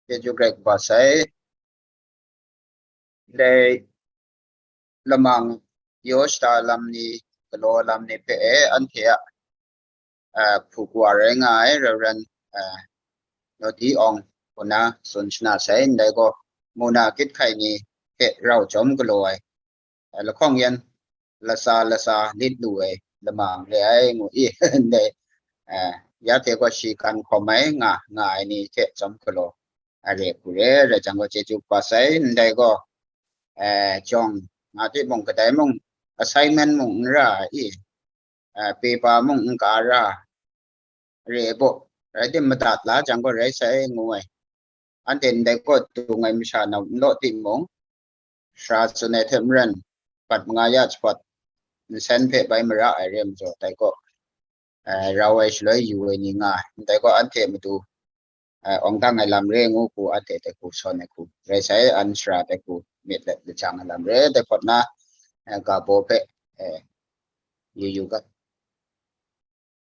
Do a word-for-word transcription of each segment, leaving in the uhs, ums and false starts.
Chyeju Karai Kasang sai. Dai lamang yaw shada lam ni, galaw lam ni hpe e, anhte a, a, hpu wa rai nga ai, Reverend, a, Nodi Ong, hku na tsun shana sai, ndai gaw, muna kyit hkai ni hpe rau jawm galaw ai, a, lahkawng yan latsa latsa lit lu ai lamang re ai ngu i, ndai, a, ya hte gaw shi kan hkawm ai nga, nga ai ni hte jawm galaw, a, re hku re, rai jang gaw chyeju kaba sai, ndai gaw, a, jawng nga timung, kadai mung, assignment mung n ra ai i, a, pepa mung n ka ra, re ai baw, rai tim madat la jang gaw rai sai ngu ai. Anhte ndai kaw dung ai masha nau n law timung, sara tsun ai hte maren, pat manga ya jahpawt, nsen hpe bai mara ai re majaw, dai kaw, a, rau ai shaloi yu ai ni nga ai. Ndai gaw anhte matu, a, awng dang ai lam re ngu hku, anhte dai hku sawn ai hku, rai sai, an sara dai hku myit let lajang ai lam re, dai hpawt na, a, ga baw hpe, a, yu yu ga.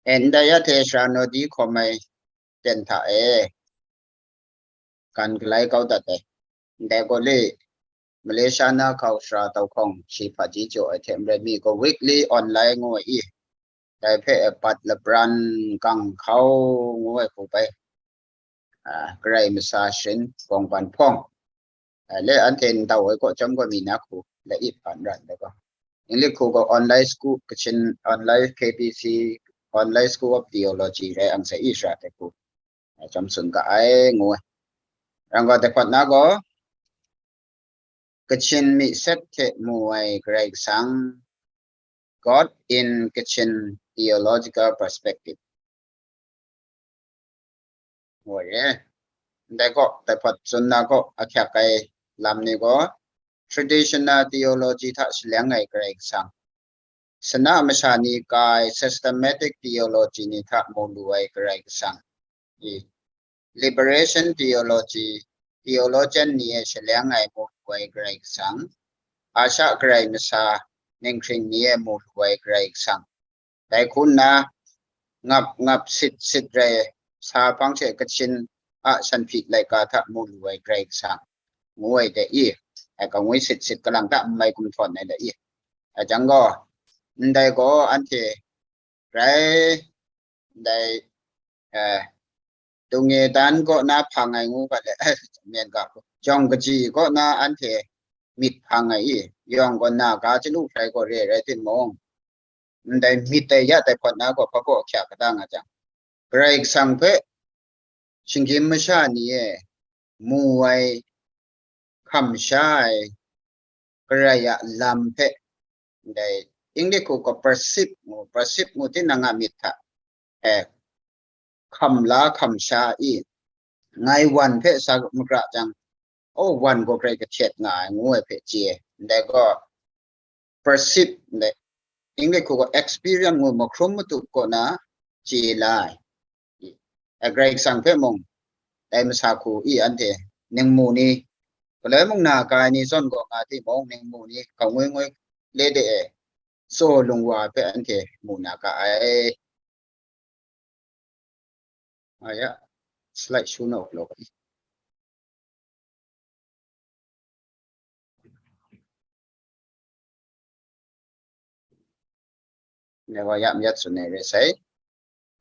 E, ndai ya hte sara Nodi hkawm ai ten hta e, gan galai kau dat ai. Ndai gaw le, Malaysia na hkau sara tau hkawng shi hpaji jaw ai hte maren mi gaw weekly online ngu ai i, dai hpe bat lapran gang hkau ngu ai hku bai, a, Karai masa sharin gawng ban hpawng, a, le anhte ndau ai kaw chyawm gaw mi na hku la ip hpan ran ai gaw. English hku gaw online school, Kachin online K B C, online school of theology rai ang sai i sara hte hku, a, chyawm tsun ga ai ngu ai. Rang gaw dai hpawt na gaw, Kachin mi set hte mu ai Karai Kasang, God in Kachin theological perspective. Ngu ai e. Ndai gaw, dai hpawt tsun na gaw, ahkyak ai lam ni gaw, traditional theology hta shaleng ai Karai Kasang, sana masha ni ka ai systematic theology ni hta mu lu ai Karai Kasang, i, liberation theology, theologian ni e shaleng ai mu lu ai Karai Kasang, Asha Karai masa ninghkring ni e mu lu ai Karai Kasang, dai hku nna ngap ngap sit sit rai sa hpang hte Kachin a sanhpyi laika hta mu lu ai Karai Kasang, ngu ai de i, ai kangwi sit sit kalang ta n mai gumhtawn ai de i. A jang gaw, ndai gaw anhte rai, ndai, eh, Tung e dan kaw na hpang ai ngu ga le, myen ga, jawng kaji kaw na anhte myit hpang ai i, yawng gaw na ga chyalu hkrai gaw re rai timung, ndai myit dai ya dai hpawt na gaw hpa gaw ahkya kata nga jang, Karai Kasang hpe shinggyim masha ni e mu ai, hkam sha ai, Karai a lam hpe, ndai English hku gaw perceive ngu, perceive ngu tinang a myit hta, eh, hkam la hkam sha i, ngai wan hpe sa magra jang, oh, wan gaw grai kahtet nga ai ngu ai hpe chye ai. Ndai gaw, perceive, ndai English hku gaw experience ngu mahkrum matup kaw na chye la ai. I, a Karai Kasang hpe mung, dai masa hku i anhte ningmu ni, galoi mung na ga ai ni zawn gaw nga timung, ningmu ni, hkau ngwi ngwi le de e, tsaw lung wa hpe anhte mu na ga ai. Aya, slide show na up lo. Ne wa yam yat tsun ai re sai.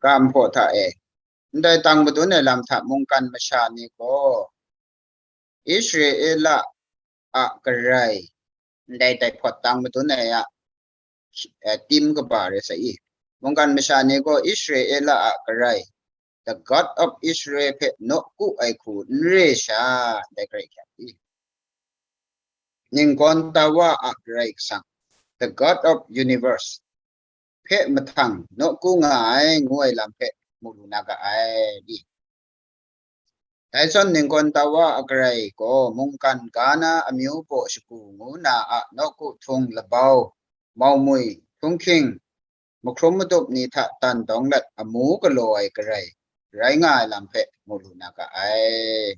Ga nhpaw hta e, ndai tang madun ai lam hta mungkan masha ni gaw, Israela a Karai, ndai dai hpawt tang madun ai a, eh, tim kaba re sai i. Mungkan masha ni gaw Israela a Karai, the God of Israel hpe nawku ai hku n re sha, ndai Karai hkyak i. Ningkawn tawa a Karai Kasang, the God of universe, hpe mahtang nawku nga ai ngu ai lam hpe mu lu na ga ai, i. Dai zawn ningkawn tawa a Karai gaw mungkan ga na amyu baw shagu ngu na a nawku htung labau, maumwi, htunghking, mahkrum madup ni hta tan dawng let amu galaw ai Karai rai nga ai lam hpe mu lu na ga ai.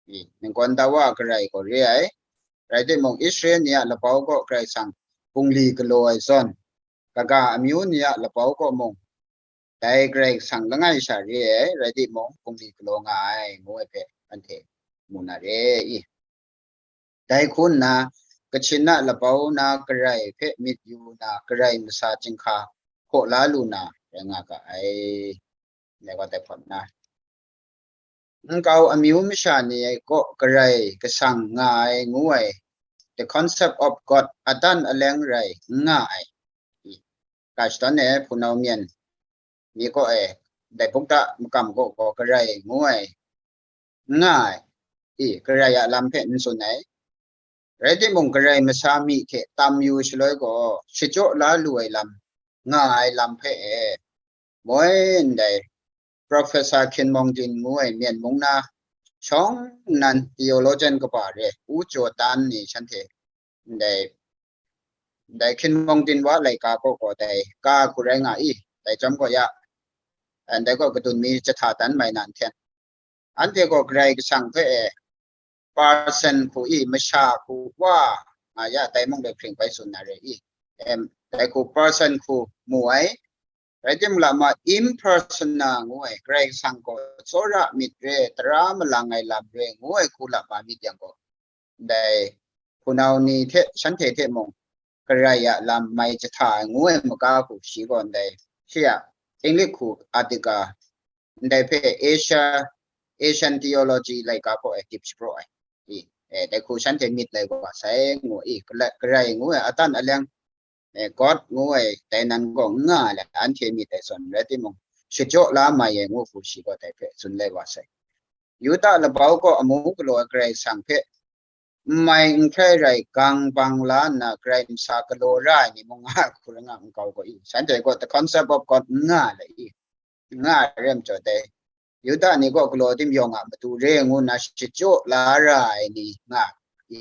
I, ningkawn tawa a Karai gaw re ai. Rai timung, Israel ni a labau gaw Karai Kasang bungli galaw ai zawn, kaga amyu ni a labau gaw mung, dai Karai Kasang langai sha re ai, rai timung, bungli galaw nga ai, ngu ai hpe, anhte mu na re i. Dai hku nna, Kachin a labau na Karai hpe myit yu na, Karai masa chyinghka hkaw la lu na rai nga ga ai. Dai gaw dai hpawt na, nkau amyu masha ni kaw Karai Kasang nga ai ngu ai, the concept of God, adan aleng rai n nga ai. Ga shadawn e hpunau myen ni kaw e, dai bukta makam kaw gaw Karai ngu ai, n nga ai, i, Karai a lam hpe n tsun ai. Rai timung, Karai masa myi hte tam yu shaloi gaw, shachyaw la lu ai lam, nga ai lam hpe e, moi ndai Professor Hkin Mawng Din ngu ai Myen mung na shawng nnan theologian kaba re, U Jaw Tan ni shanhte ndai, ndai Hkin Mawng Din wa laika kaw gaw dai ka hku rai nga i, dai chyawm gaw ya, ndai gaw kadun mi jahta tan mai na nhten. Anhte gaw Karai Kasang hpe e, person hku i, masha hku wa, nga ya, dai mung dai hpring bai tsun na re i, em, dai hku person hku mu ai, rai timung lama impersonal ngu ai, Karai Kasang gaw tsawra myit re, tara malang ai lam re ngu ai hku lama myit yang gaw, ndai hpunau ni hte shanhte hte mung Karai a lam mai jahta ai ngu ai maga hku shi gaw ndai, shi a Inglik hku article ndai hpe Asia, Asian Theology laika kaw e dip shapraw ai. I, e, dai hku shanhte myit lai wa sai ngu i, Karai ngu ai adan aleng, e, God ngu ai dai nan gaw n nga ai le, anhte myit ai zawn rai timung, shachyaw la mai ai ngu hku shi gaw dai hpe tsun lai wa sai. Yuda labau kaw amu galaw ai Karai Kasang hpe n mai n hkrai rai gang bang la nna Karai masa galaw ra ai ni mung nga ai hku rai nga nkau gaw i, shanhte gaw the concept of God n nga ai le i, n nga ai rem jaw dai, Yuda ni gaw galaw tim yawng a matu re ngu nna shachyaw la ra ai ni nga i.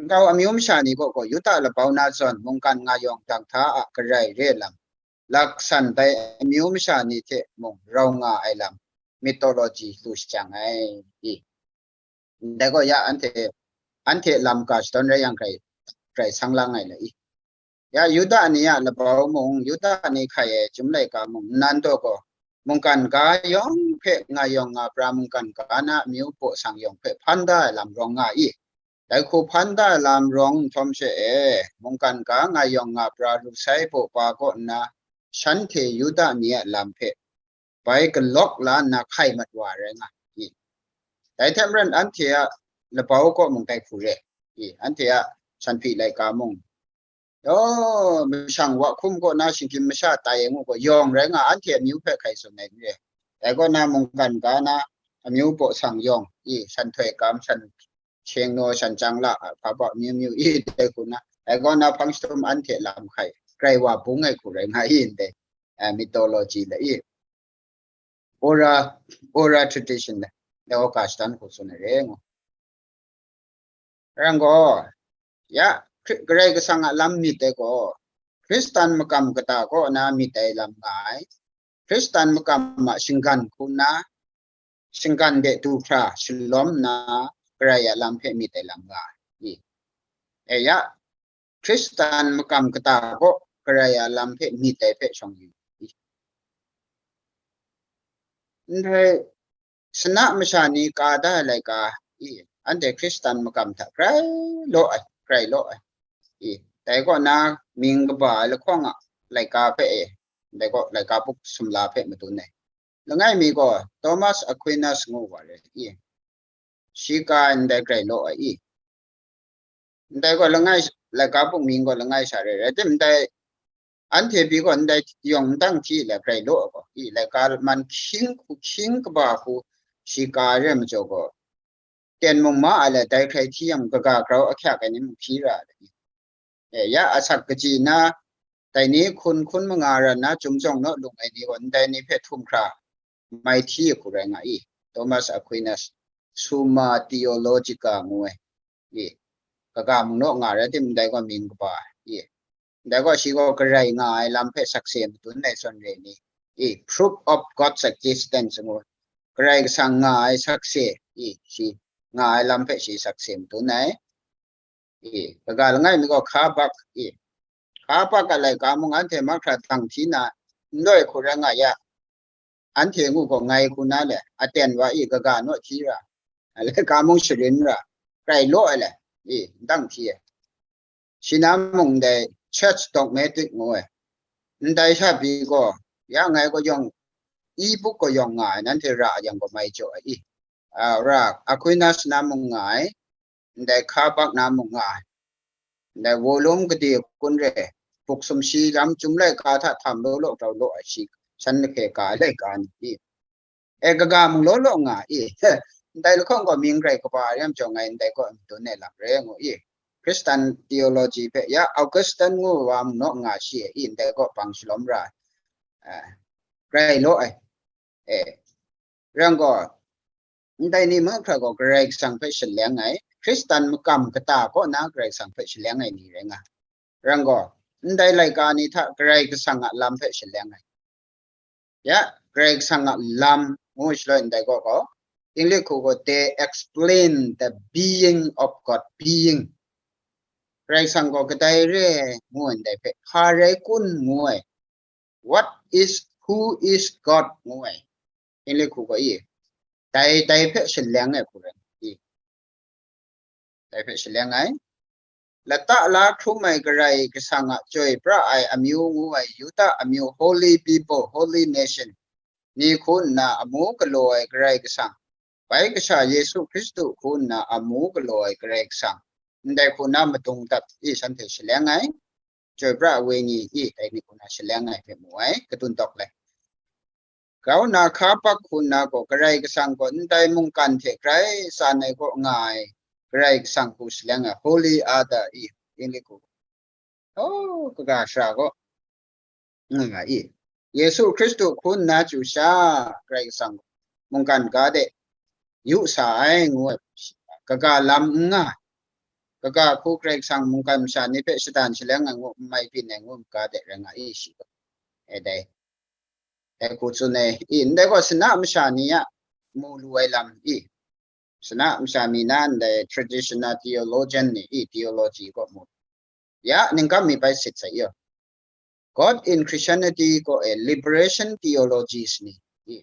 Nkau amyu masha ni kaw gaw Yuda labau na zawn mungkan nga yawng dang hta a Karai re lam, laksan dai amyu masha ni hte mung rau nga ai lam, mythology lu shajang ai i. Ndai gaw ya anhte, anhte lam ga shadawn rai yang, Karai, Karai sang lang ai le i. Ya Yuda ni a labau mung, Yuda ni hkai ai Chyum laika mung, nnan taw gaw, mungkan ga yawng hpe nga yawng nga pra mungkan ga na amyu baw sang yawng hpe hpan da ai lam rawng nga i. Dai hku hpan da ai lam rawng nhtawm she e, mungkan ga nga yawng nga pra ru sai baw pa kaw nna, shanhte Yuda ni a lam hpe bai galawk la nna hkai mat wa ai rai nga i. Dai hte maren anhte a labau kaw mung dai hku re i, anhte a sanhpyi laika mung, yaw, mashang wa hkum kaw na shinggyim masha tai ai ngu gaw, yawng rai nga, anhte amyu hpe hkai tsun ai n re. Dai kaw na mungkan ga na amyu baw sang yawng i, shan htoi kam, shan sheng naw, shan chyang la, a, hpa pa myu myu i, dai hku na, dai kaw na hpang shadum anhte lam hkai, Karai wa bung ai hku rai nga i ndai, a, mythology le i, oral, oral tradition le, dai gaw ga shadawn hku tsun ai re ngu. Rai gaw, ya, Hkri-, Karai Kasang a lam myit ai gaw, Hkristan makam kata kaw na myit ai lam nga ai. Hkristan makam a shinggan hku na, shinggan de du hkra shalawm nna, Karai a lam hpe myit ai lam nga ai. E ya, Hkristan makam kata kaw Karai a lam hpe myit ai hpe shawng yu. Ndai sana masha ni ka da ai laika i, anhte Hkristan makam hta grai law ai, grai law ai. I, dai kaw na mying kaba ai lahkawng a laika hpe e, dai kaw laika buk sumla hpe madun ai. Langai mi gaw Thomas Aquinas ngu wa re i, shi ka ai ndai grai law ai i. Ndai gaw langai, laika buk mying gaw langai sha re, rai timung, ndai anhte pyi gaw ndai yawng n dang hti le grai law ai gaw, i, laika man hkying hku, hkying kaba hku shi ka ai re majaw gaw, ten mung ma ai le, dai hkrai hti yang kaga grau ahkyak ai ni mung hpyi ra ai le, e, ya asak kaji na, dai ni hkun hkun manga ran na, Chyum Jawng Naw Lung ai ni gaw ndai ni hpe htum hkra mai hti ai hku rai nga i, Thomas Aquinas, Summa Theologica ngu ai, i, kaga mung naw nga rai timung, ndai gaw mying kaba, i, ndai gaw shi gaw Karai nga ai lam hpe sakse madun ai zawn re ni, i, proof of God's existence ngu, Karai Kasang nga ai sakse, i, shi nga ai lam hpe shi sakse madun ai. I, kaga langai mi gaw hka bak, i, hka bak a laika mung anhte mahkra dang hti na, n loi hku rai nga ya, anhte ngu gaw ngai hku na le, aten wa i, kaga naw hti ra, Laika mung sharin ra, grai law ai le, i, ndang hti ai. Shi na mung ndai church dogmatic ngu ai. Ndai sha pyi gaw, ya ngai gaw yawng, e-book gaw yawng nga ai, nanhte ra yang gaw mai jaw ai i. A, ra, Aquinas na mung nga ai, ndai Karpak na mung nga ai. Ndai volume gade kun re, buk sumshi lam Chyum Laika hta htam law law grau law ai shi, shan hpe ka ai laika ni i. E, kaga mung law law nga i. Ndai lahkawng gaw mying grai kaba ai ram jawng ngai ndai gaw n dun ai lam re ngu i. Christian theology hpe ya Augustine ngu wa mung naw nga shi i, ndai gaw bang shalawm ra ai. Eh, grai law ai. Eh, rang gaw, ndai ni mahkra gaw Karai Kasang hpe shaleng ai, Christian makam kata kaw na Karai Kasang hpe shaleng ai ni rai nga. Rang gaw, ndai laika ni hta Karai Kasang a lam hpe shaleng ai. Ya, Karai Kasang a lam ngu shaloi ndai gaw gaw, English hku gaw, they explain the being of God, being. Karai Kasang gaw kadai re ngu ai ndai hpe, hpa rai kun ngu ai. What is, who is God ngu ai. English hku gaw i, dai, dai hpe shaleng ai hku rai i. Dai hpe shaleng ai. Lata la hkrum ai Karai Kasang a chyoi pra ai amyu ngu ai Yuda amyu, holy people, holy nation, ni hku nna amu galaw ai Karai Kasang, bai kasha Yesu Hkristu hku nna amu galaw ai Karai Kasang, ndai hku na madung dat i shanhte shaleng ai. Chyoi pra ai wenyi i dai ni hku na shaleng ai hpe mu ai, kadun tawk le. Grau na Karpak hku nna gaw Karai Kasang gaw ndai mungkan hte grai tsan ai kaw nga ai Karai Kasang hku shaleng ai, Holy Other i, English hku. Oh, kaga shara gaw nga nga i. Yesu Hkristu hku nna chyu sha, Karai Kasang mungkan ga de yu sa ai ngu ai, kaga lam n nga, kaga hku Karai Kasang mungkan masha ni hpe shadan shaleng ai ngu, n mai byin ai ngu, ga de rai nga i shi gaw. E dai, dai hku tsun ai i, ndai gaw sana masha ni a mu lu ai lam i, sana masha ni na ndai traditional theologian ni i theology gaw mu. Ya, ningkam mi bai sit sai yo. God in Christianity gaw e liberation theologies ni i.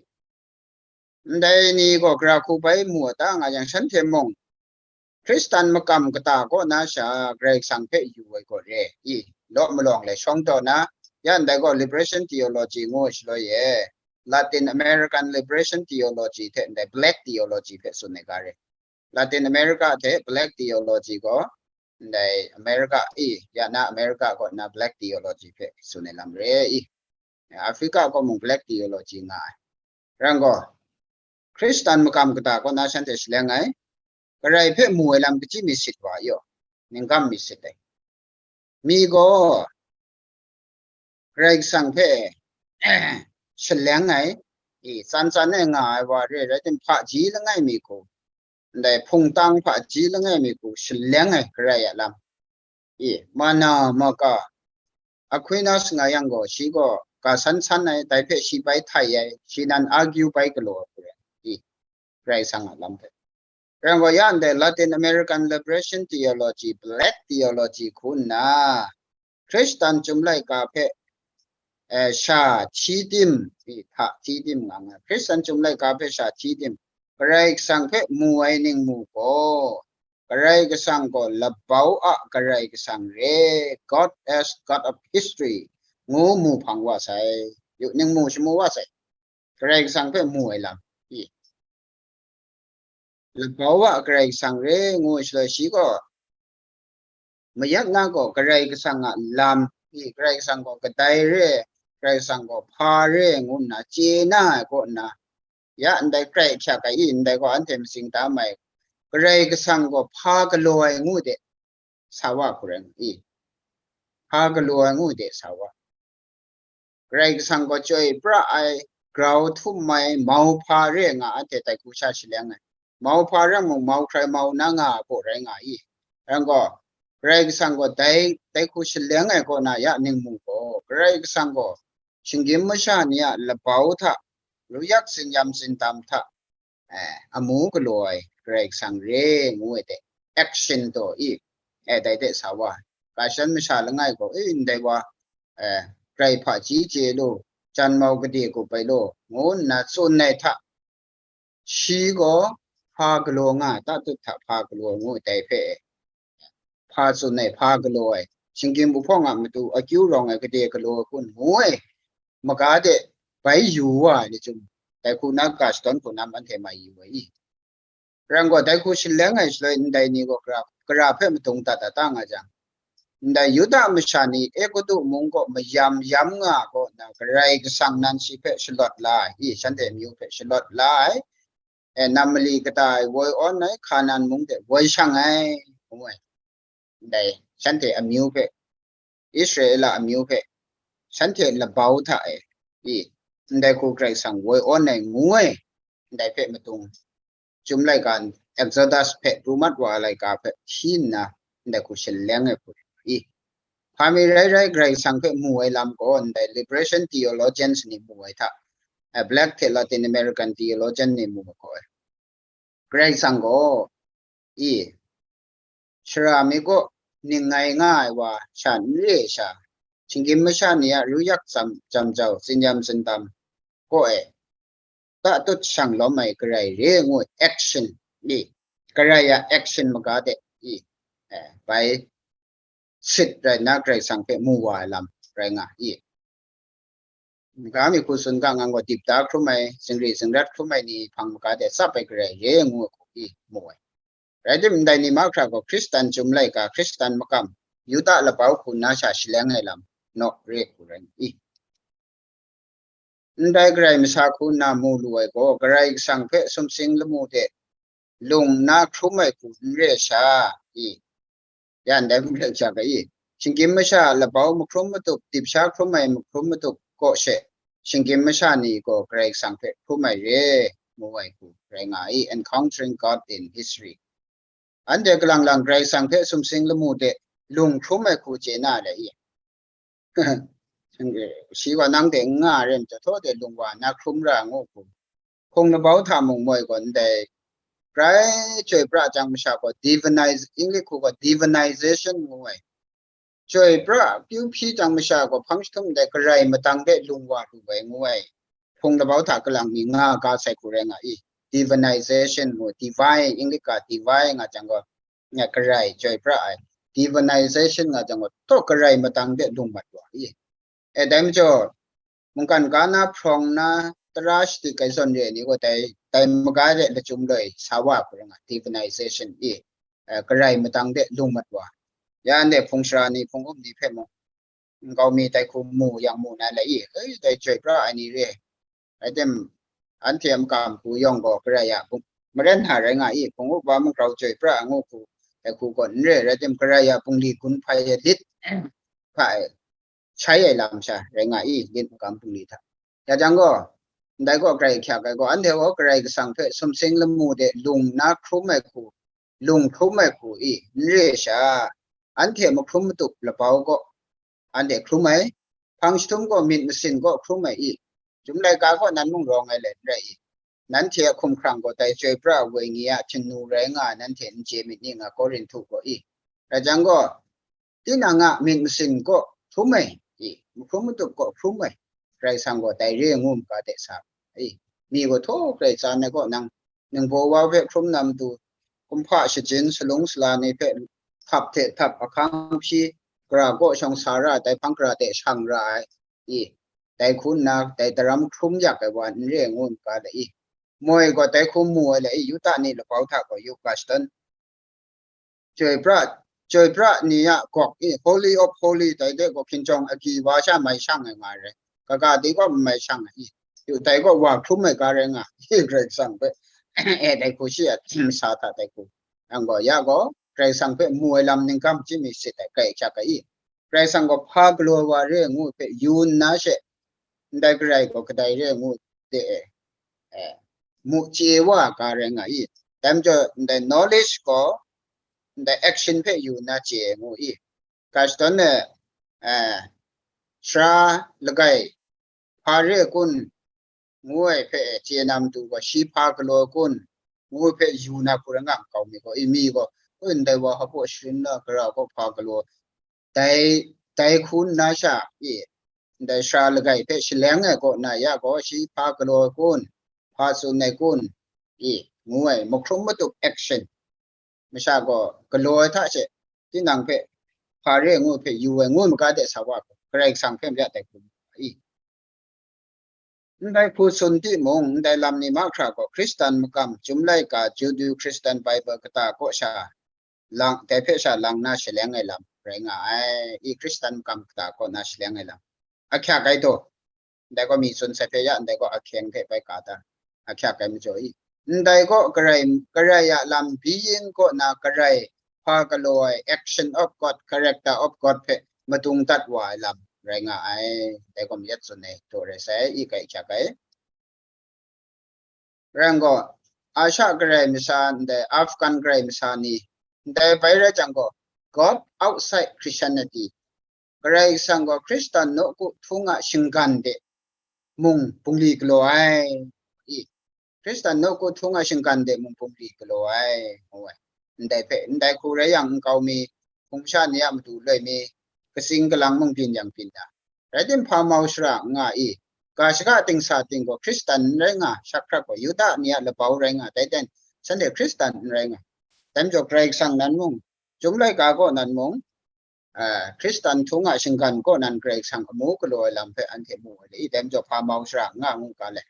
Ndai ni gaw gara hku bai mu a ta nga yang shanhte mung Hkristan makam kata kaw na sha Karai Kasang hpe yu ai gaw re i, law malawng le shawng taw na, ya ndai gaw liberation theology ngu ai shaloi e, Latin American liberation theology hte ndai black theology hpe tsun ai ga re. Latin America hte black theology gaw ndai America i, ya na America kaw na black theology hpe tsun ai lam re i. Africa kaw mung black theology nga ai. Rang gaw, Hkristan makam kata kaw na shanhte shaleng ai, Karai hpe mu ai lam kaji mi sit wa yaw, ningkam mi sit ai. Mi gaw, Karai Kasang hpe shaleng ai, i, tsan tsan e nga ai wa re rai tim, hpaji langai mi hku, ndai hpungtang hpaji langai mi hku shaleng ai Karai a lam. I, mana maka, Aquinas nga yang gaw, shi gaw ga san san ai, dai hpe shi bai htai ai, shi nan argue bai galaw ai hku rai, i, Karai Kasang a lam hpe. Rai gaw, ya ndai Latin American Liberation Theology, Black Theology hku nna, Hkristan Chyum Laika hpe, eh, sha hti tim, i, hta hti tim nga nga, Hkristan Chyum Laika hpe sha hti tim, Karai Kasang hpe mu ai ningmu gaw, Karai Kasang gaw labau a Karai Kasang re, God as God of history, ngu mu hpang wa sai, yu, ningmu shamu wa sai, Karai Kasang hpe mu ai lam, i. Labau a Karai Kasang re, ngu shaloi shi gaw, mayat na gaw Karai Kasang a lam, i, Karai Kasang gaw kadai re, Karai Kasang gaw hpa re, ngu nna chye na ai kaw nna, ya ndai krai hpyak ai i, ndai gaw anhte matsing da mai, Karai Kasang gaw hpa galaw ai ngu de, sa wa hku rai nga i, hpa galaw ai ngu de, sa wa. Karai Kasang gaw chyoi pra ai, grau htum ai, mau hpa re nga, anhte dai hku sha shaleng ai. Mau hpa rai mung, mau hkrai mau na nga ai hku rai nga i. Rai gaw, Karai Kasang gaw dai, dai hku shaleng ai kaw na ya ningmu gaw, Karai Kasang gaw shinggyim masha ni a labau hta, ruyak tsinyam tsindam hta, eh, amu galaw ai Karai Kasang re ngu ai hte, action taw i, eh, dai hte sa wa ai. Ga shan masha langai gaw, e, ndai wa, eh, grai hpaji chye lu, jan mau gade gup ai law, ngu nna tsun ai hta, shi gaw hpa galaw nga ai, tatut hta hpa galaw ngu ai, dai hpe hpa tsun ai, hpa galaw ai, shinggyim uhpawng a matu akyu rawng ai gade galaw ai kun ngu ai maga de bai yu wa ai ni chyum, dai hku na ga shadawn hku na anhte mai yu ai i. Rai gaw, dai hku shaleng ai shaloi ndai ni gaw gara, gara hpe madung dat dat nga jang, ndai Yuda masha ni Egutu mung kaw mayam yam nga ai kaw na Karai Kasang nan shi hpe shalawt la ai, i, shanhte amyu hpe shalawt la ai, e, nam mali kata e woi awn ai, Hkanan mung de woi shang ai, ngu ai. Ndai shanhte amyu hpe, Israela amyu hpe, shanhte labau hta e, i, ndai hku Karai Kasang woi awn ai ngu ai, ndai hpe madung, Chyum laika, Exodus hpe pru mat wa ai laika hpe hti nna, ndai hku shaleng ai hku i. Hpa mi rai rai, Karai Kasang hpe mu ai lam gaw, ndai liberation theologians ni mu ai hta, eh, Black the-, Latin American theologian ni mu ai gaw, Karai Kasang gaw, i, shara mi kaw ningngai nga ai wa sha n re ai sha, shinggyim masha ni a ru yak jam, jam jau, tsinyam tsindam kaw e, tatut shang lawm ai Karai re ngu ai action i, Karai a action maga de i, eh, bai sit rai nna Karai Kasang hpe mu wa ai lam rai nga i. Ga mi hku tsun ga ngang gaw, dip da hkrum ai, zingri zingrat hkrum ai ni hpang maga de tsap ai Karai re ngu ai hku i mu ai. Rai tim, ndai ni mahkra gaw Hkristan Chyum laika, Hkristan makam, Yuda labau hku na sha shaleng ai lam, nawk re hku rai nga i. Ndai Karai masha hku nna mu lu ai gaw, Karai Kasang hpe sumsing lamu de lung nna hkrum ai hku n re ai sha i. Ya ndai mung hkrai hkyak ai i. Shinggyim masha labau mahkrum matup, dipsha hkrum ai mahkrum matup kaw she, shinggyim masha ni gaw Karai Kasang hpe hkrum ai re, ngu ai hku rai nga i, Encountering God in History. Anhte kalang lang Karai Kasang hpe sumsing lamu de lung hkrum ai hku chye na le i. Shi gaw nang de n nga re majaw, htaw de lung wa na hkrum ra ngu hku. Hpung labau hta mung moi gaw ndai, grai chyoi pra jang masha gaw divinize, English hku gaw divinization ngu ai. Chyoi pra kyu hpyi jang masha gaw hpang jahtum ndai Karai matang de lung wa lu ai ngu ai. Hpung labau hta kalang mi nga ga sai hku rai nga i. Divinization ngu, divine, English ga divine nga jang gaw, nga Karai chyoi pra ai. Divinization nga jang gaw, taw Karai matang de lung mat wa i. E, dai majaw, mungkan ga na hprawng na tara shadi kai zawn re ai ni gaw dai, dai maga de lachyum loi sa wa hku rai nga, divinization i, eh, Karai matang de lung mat wa. Ya anhte hpung shara ni, hpung up ni hpe mung, nkau mi dai hku mu yang mu na lai i, e, dai chyoi pra ai ni re. Rai tim, anhte a makam hku yawng gaw Karai a bung-, maren hta rai nga i, hpung up wa mung grau chyoi pra ai ngu hku, dai hku gaw n re, rai tim, Karai a bungli gun hpai ai lit hpa e, shai ai lam sha rai nga i, lit makam bungli hta. Ya jang gaw, ndai gaw Karai hkyak ai gaw, anhte gaw Karai Kasang hpe sumsing lamu de lung na hkrum ai hku, lung hkrum ai hku i, n re ai sha, anhte mahkrum matup labau gaw, anhte hkrum ai, hpang jahtum gaw myit masin gaw hkrum ai i, Chyum laika gaw nan mung rawng ai let n rai i, nanhte a hkumhkrang gaw dai chyoi pra ai wenyi a htingnu rai nga ai nanhte n chye myit ni nga, Korinhtu gaw i. Rai jang gaw, tinang a myit masin gaw hkrum ai i, mahkrum matup gaw hkrum ai, Karai Kasang gaw dai re ngu maga de sa ai. Mi gaw htaw Karai tsan ai gaw nang, ningbaw wa hpe hkrum na matu, kumhpa shajin salung sala ni hpe htap hte htap, ahkang hpyi, gara kaw shawng sa ra ai, dai hpang gara de shang ra ai i, dai hku nna, dai daram hkrum yak ai wa n re ngu n ga le i. Moi gaw dai hku mu ai le i, Yuda ni labau hta gaw yu ga shadawn. Chyoi pra, chyoi pra ni a gawk i, Holy of Holy, dai de gaw hkinjawng agyi wa sha mai shang ai nga ai re. Kaga di gaw n mai shang ai i. Yu dai gaw wa hkrum ai ga rai nga i, Karai Kasang hpe. E, dai hku shi a, sa hta dai hku. Yang gaw, ya gaw, Karai Kasang hpe mu ai lam ningkam chyi mi sit ai, Karai hkyak ai i. Karai Kasang gaw hpa galaw ai wa re ngu hpe yu nna she, ndai Karai gaw kadai re ngu de e, eh, mu chye wa ga rai nga i. Dai majaw, ndai knowledge gaw, ndai action hpe yu nna chye ai ngu i. Ga shadawn e, eh, sara lagai hpa re ai kun, ngu ai hpe chye na matu gaw, shi hpa galaw ai kun, ngu ai hpe yu na hku rai nga nkau mi gaw, imi gaw, oi, ndai wa hpa gaw sharin na, gara gaw hpa galaw, dai, dai hku nna sha i, ndai sara lagai hpe shaleng ai kaw na ya gaw, shi hpa galaw ai kun, hpa tsun ai kun, i, ngu ai, mahkrum matup action. Masha gaw galaw ai hta she, tinang hpe hpa re ngu hpe yu ai, ngu ai maga de sa wa gaw, Karai Kasang hpe mayat dai hkrum ai. Ndai hku tsun timung, ndai lam ni mahkra gaw Hkristan makam, Chyum Laika, Judu Hkristan Bible kata kaw sha lang, dai hpe sha lang na shaleng ai lam rai nga ai. I Hkristan makam kata kaw na shaleng ai lam. Ahkyak ai taw, ndai gaw mi tsun sai hpe ya, ndai gaw ahkyeng hte bai ka ta, ahkyak ai majaw i. Ndai gaw Karai, Karai a lam, being kaw na Karai, hpa galaw ai, action of God, character of God hpe madung dat wa ai lam rai nga ai. Dai gaw mayat tsun ai, daw rai sai, i kai hkyak ai. Rai gaw, Asha Karai masha ndai, Afghan Karai masha ni, ndai bai rai jang gaw, God outside Christianity, Karai Kasang gaw Hkristan nawku htung a shinggan de mung bungli galaw ai. I, Hkristan nawku htung a shinggan de mung bungli galaw ai, ngu ai. Ndai hpe, ndai hku rai yang nkau mi, hpung sha ni a matu loi mi, katsing kalang mung byin yang byin na. Rai timung, hpa mau shara n nga i, ga shaga dingsa ting gaw Hkristan n rai nga, shak hkrak gaw Yuda ni a labau rai nga, dai ten shanhte Hkristan n rai nga. Dai majaw Karai Kasang nan mung, Chyum Laika kaw nan mung, a, Hkristan htung a shinggan kaw nan Karai Kasang amu galaw ai lam hpe anhte mu ai le i, dai majaw hpa mau shara n nga ngu ga le.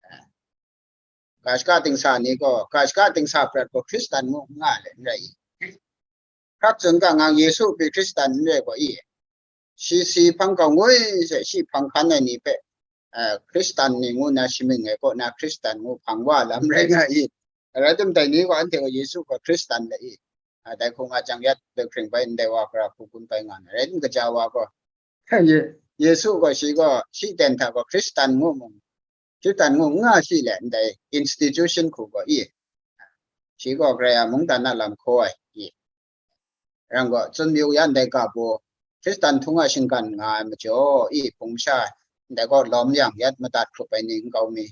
A, ga shaga dingsa ni gaw, ga shaga dingsa prat gaw Hkristan ngu n nga le n rai i. Hkrak tsun ga ngang Yesu hpe Hkristan n rai gaw i. Shi si hpang kau ngoi she, shi hpang hkan ai ni hpe, a, Hkristan ni ngu na shamying ai kaw na Hkristan ngu hpang wa lam rai nga i. Rai tim, dai ni gaw anhte gaw Yesu gaw Hkristan le i. A, dai hku nga jang yat, dai hpring bai ndai wa hkra hku gun bai nga na. Rai tim, kaja wa gaw, Ye-, Yesu gaw shi gaw, shi ten hta gaw Hkristan ngu mung, Hkristan ngu n nga shi le, ndai institution hku gaw i. Shi gaw Karai a mungdan a lam hkaw ai i. Rai gaw, Tsun Myu yan dai ga baw, Hkristan htung a shinggan nga ai majaw i, hpung sha, ndai gaw lawm yang yat madat hkrup ai ni nkau mi,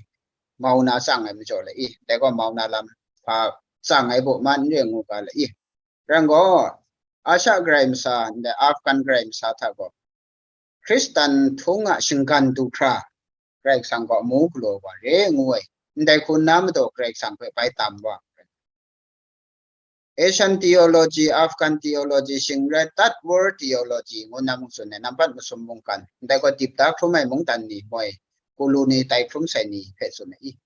mau na tsang ai majaw le i, ndai gaw mau na lam hpa tsang ai baw man n re ngu ga le i. Rai gaw, Asha Karai masha, ndai Afghan Karai masha hta gaw, Hkristan htung a shinggan du hkra, Karai Kasang gaw amu galaw wa re ngu ai, ndai hku nna majaw Karai Kasang hpe bai tam wa. Asian theology, Afghan theology, shing rai, Tat War theology ngu na mung tsun ai, nampat masum mungkan, ndai gaw dip da hkrum ai mungdan ni moi, kulu ni tai hkrum sai ni hpe tsun ai i.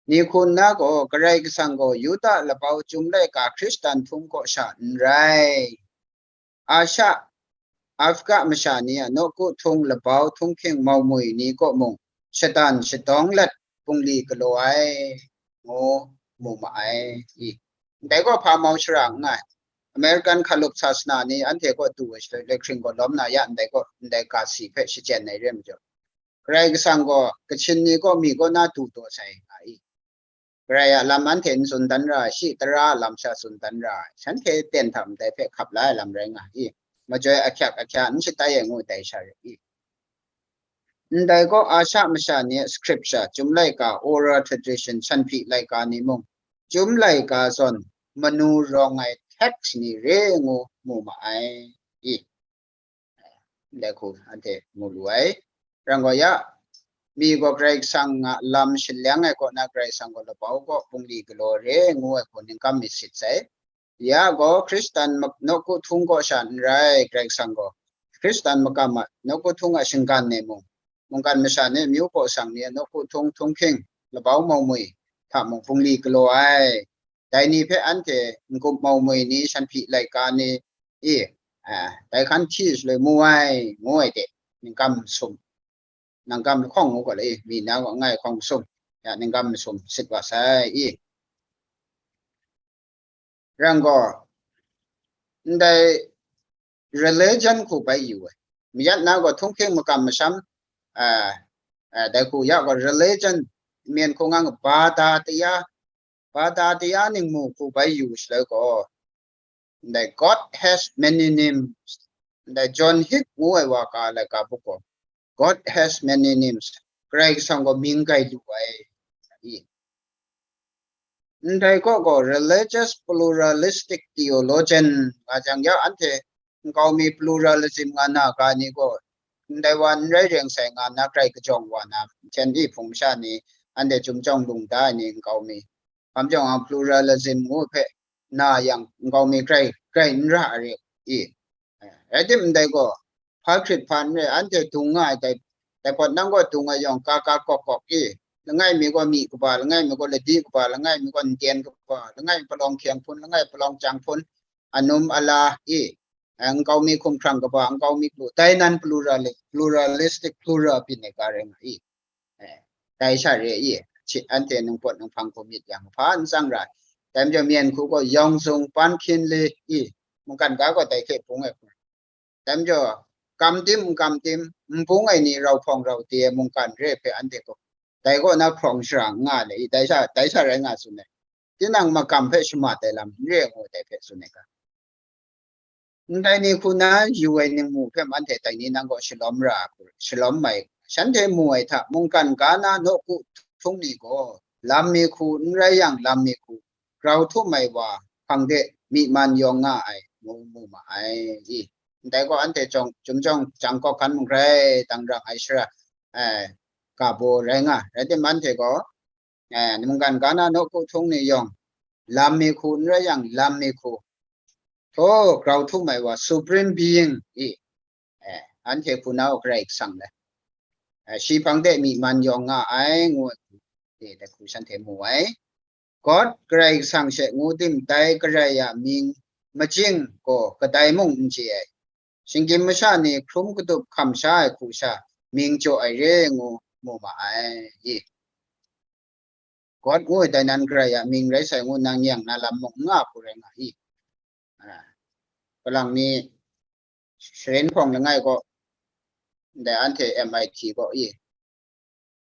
Ni hku nna gaw, Karai Kasang gaw Yuda labau Chyum Laika Hkristan htung kaw sha n rai, Asha, Afga masha ni a nawku htung labau htunghking maumwi ni kaw mung shadan shadawng let bungli galaw ai, ngu mu ma ai i. Ndai gaw hpa mau shara n nga ai. American hkalup sasana ni anhte kaw du ai shaloi, lekhring gaw lawm na ya ndai gaw, ndai ga si hpe shachyen ai re majaw, Karai Kasang gaw Kachin ni kaw mi kaw na du taw sai nga i. Karai a lam anhte n tsun dan ra ai, shi tara a lam sha tsun dan ra ai, shanhte ten hta ndai hpe hkap la ai lam rai nga i. Majoi ahkyak ahkya n shatai ai ngu dai sha rai i. Ndai gaw Asha masha ni a scripture, Chyum Laika, oral tradition, Sanhpyi laika ni mung, Chyum Laika zawn manu rawng ai text ni re ngu mu ma ai i. Ndai hku anhte mu lu ai. Rai gaw ya, mi gaw Karai Kasang a lam shaleng ai kaw na Karai Kasang gaw labau kaw bungli galaw re ngu ai hku ningkam myit sit sai. Ya gaw Hkristan mak-, nawku htung kaw sha n rai, Karai Kasang gaw Hkristan makam a nawku htung a shinggan e mung, mungkan masha ni, myu paw sang ni a nawku htung, htunghking, labau maumwi hta mung bungli galaw ai. Dai ni hpe anhte n-gup maumwi ni, Sanhpyi laika ni, i, a, dai hkan hti shaloi mu ai, ngu ai de, ningkam sum, ningkam lahkawng ngu gaw le, i, mi na gaw ngai hkawng sum, ya, ningkam sum sit wa sai, i. Rai gaw, ndai religion hku bai yu ai. Mayat na gaw htunghking makam masham, a, a, dai hku ya gaw religion, myen hku nga nga, bada taya, bada taya ningmu hku bai yu shaloi gaw, ndai God has many names, ndai John Hick ngu ai wa ka laika buk gaw, God has many names, Karai Kasang gaw mying grai lu ai, i. Ndai kaw gaw religious pluralistic theologian nga jang ya, anhte nkau mi pluralism nga na ga ni gaw, ndai wa n rai reng sai nga na, grai kajawng wa na, hten di hpung masha ni, anhte chyum jawng lung da ai ni nkau mi, Hpam jawng ang pluralism ngu hpe na yang nkau mi grai, grai n ra ai re i. Eh, rai tim ndai gaw, hpa hkrit hpa n re, anhte dung nga ai dai, dai pawt nang gaw dung ai yawng, ka ka kawk kawk i, langai mi gaw myi kaba, langai mi gaw ladi kaba, langai mi gaw nden kaba, langai palawng hkyeng hpun, langai palawng chyang hpun, anum ala i, eh, nkau mi hkumhkrang kaba, nkau mi klu, dai nan plurali-, pluralistic, plural byin ai ga rai nga i. Eh, dai sha re i, shi anhte ningpawt ninghpang hku myit yang hpa n tsang ra ai. Dai majaw myen hku gaw yawng zung pan hkyin le i, mungkan ga gaw dai hte bung ai hku. Dai majaw, kam tim n kam tim, n bung ai ni rau hpawng rau te ai mungkan re hpe anhte gaw, dai kaw na hprawng shara n nga le i, dai sha, dai sha rai nga tsun ai. Tinang makam hpe shamat ai lam n re ngu dai hpe tsun ai ga. Ndai ni hku na yu ai ningmu hpe anhte dai ni nang gaw shalawm ra, shalawm mai. Shanhte mu ai hta, mungkan ga na nawku htung ni gaw, lam mi hku n rai yang lam mi hku, grau htum ai wa hpang de myi man yawng nga ai, ngu mu ma ai i. Ndai gaw anhte chyawng, chyum chyawng jang kawk hkan mung grai dang rang ai shara, eh, ga baw rai nga. Rai tim, anhte gaw, eh, mungkan ga na nawku htung ni yawng, lam mi hku n rai yang, lam mi hku, htaw grau htum ai wa, supreme being i, eh, anhte hku na u Karai Kasang le, eh, shi hpang de myi man yawng nga ai, ngu ai hku, eh, dai hku shanhte mu ai. God Karai Kasang she ngu tim, dai Karai a mying majing gaw kadai mung n chye ai. Shinggyim masha ni hkrum katup hkam sha ai hku sha mying jaw ai re ngu mu ma ai i. God ngu ai dai nan Karai a mying rai sai ngu nang yang na lam mung n nga hku rai nga i. Ah, kalang ni sharen hpawng langai gaw, ndai anhte M I T gaw i,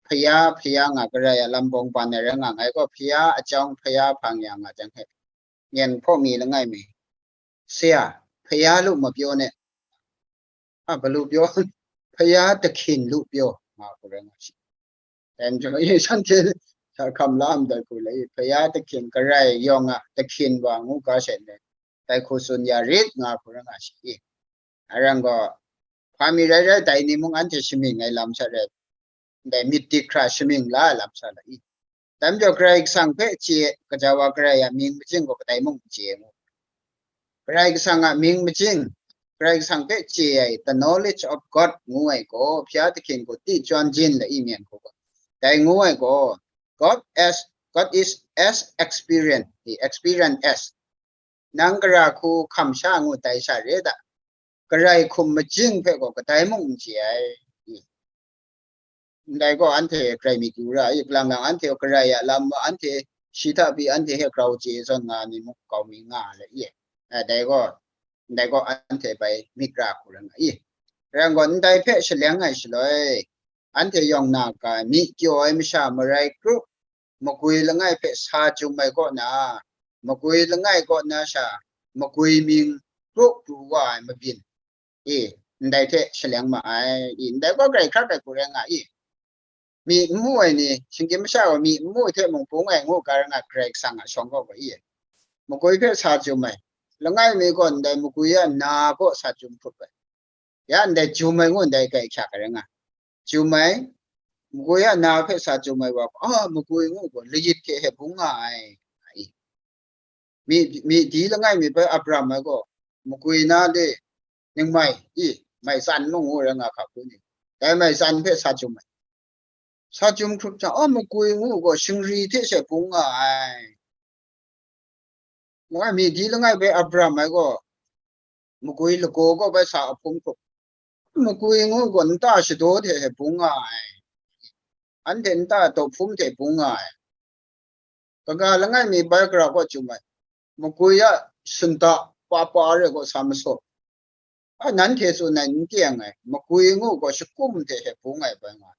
hpaya, hpaya nga Karai a lam bawng ban ai rai nga, ngai gaw hpaya a chyawng hpaya hpang ya nga jang hpe, nyen hpaw mi langai mi, Saya, hpaya lu ma pyaw ne, a, balu pyaw, hpaya tahkyin lu pyaw, nga hku rai nga shi. Dai majaw, e, shanhte sa hkam la ndai hku le, hpaya tahkyin Karai yawng a tahkyin wa ngu ga she ndai, dai hku tsun ya rit nga hku rai nga shi i. Arang gaw, hpa mi rai rai, dai ni mung anhte shamying ai lam sha rai, ndai myit dik hkra shamying la ai lam sha la i. Dai majaw Karai Kasang hpe chye, gaja wa Karai a mying majing gaw kadai mung n chye ngu. Karai Kasang a mying majing, Karai Kasang hpe chye ai, the knowledge of God ngu ai gaw, hpya tahkyin gaw, ti chyan jin la i myen hku gaw, dai ngu ai gaw, God as, God is as experience, he experience as. Nang gara hku hkam sha ngu dai sha re da, Karai hkum majing hpe gaw kadai mung n chye ai. Ndai gaw anhte Karai myit yu ra i, kalang lang anhte gaw Karai a lam, anhte shi hta pyi anhte hte grau chye zawn nga ni muk kau mi nga le i. Eh, dai gaw, ndai gaw anhte bai myit ra hku rai nga i. Rai gaw, ndai hpe shaleng ai shaloi, anhte yawng na ga ai, myi kyaw ai masha marai kru, magwi langai hpe sa chyum ai kaw na, magwi langai kaw na sha, magwi mying kru pru wa ai mabyin, e, ndai hte shaleng ma ai, i, ndai gaw grai hkrak ai hku rai nga i. Myi n mu ai ni, shinggyim masha gaw myi n mu ai hte mung bung ai ngu ga rai nga, Karai Kasang a shawng gaw gaw i. Magwi hpe sa chyum ai, langai mi gaw ndai magwi a na kaw sa chyum hkrup ai. Ya ndai jum ai ngu ndai grai hkyak ai rai nga. Jum ai, magwi a na hpe sa jum ai wa gaw, a, magwi ngu gaw layit hte hte bung nga ai, nga i. Myi, myi di langai mi bai Abram ai gaw, magwi na de ningmai i, mai tsan mung ngu rai nga hkap hku ni, dai mai tsan hpe sa jum ai. Sa jum hkrup jang, a, magwi ngu gaw shingri hte she bung nga ai. Langai mi di langai bai Abram ai gaw, magwi lagaw gaw bai sa a hpung hkrup. Magwi ngu gaw nta shadaw hte he bung nga ai. Anhte nta taw hpum hte bung nga ai. Kaga langai mi bai gara gaw chyum ai. Magwi a shunta pa pa re gaw sa masaw. A, nanhte tsun ai n kyeng ai, magwi ngu gaw shakum hte he bung ai bai nga.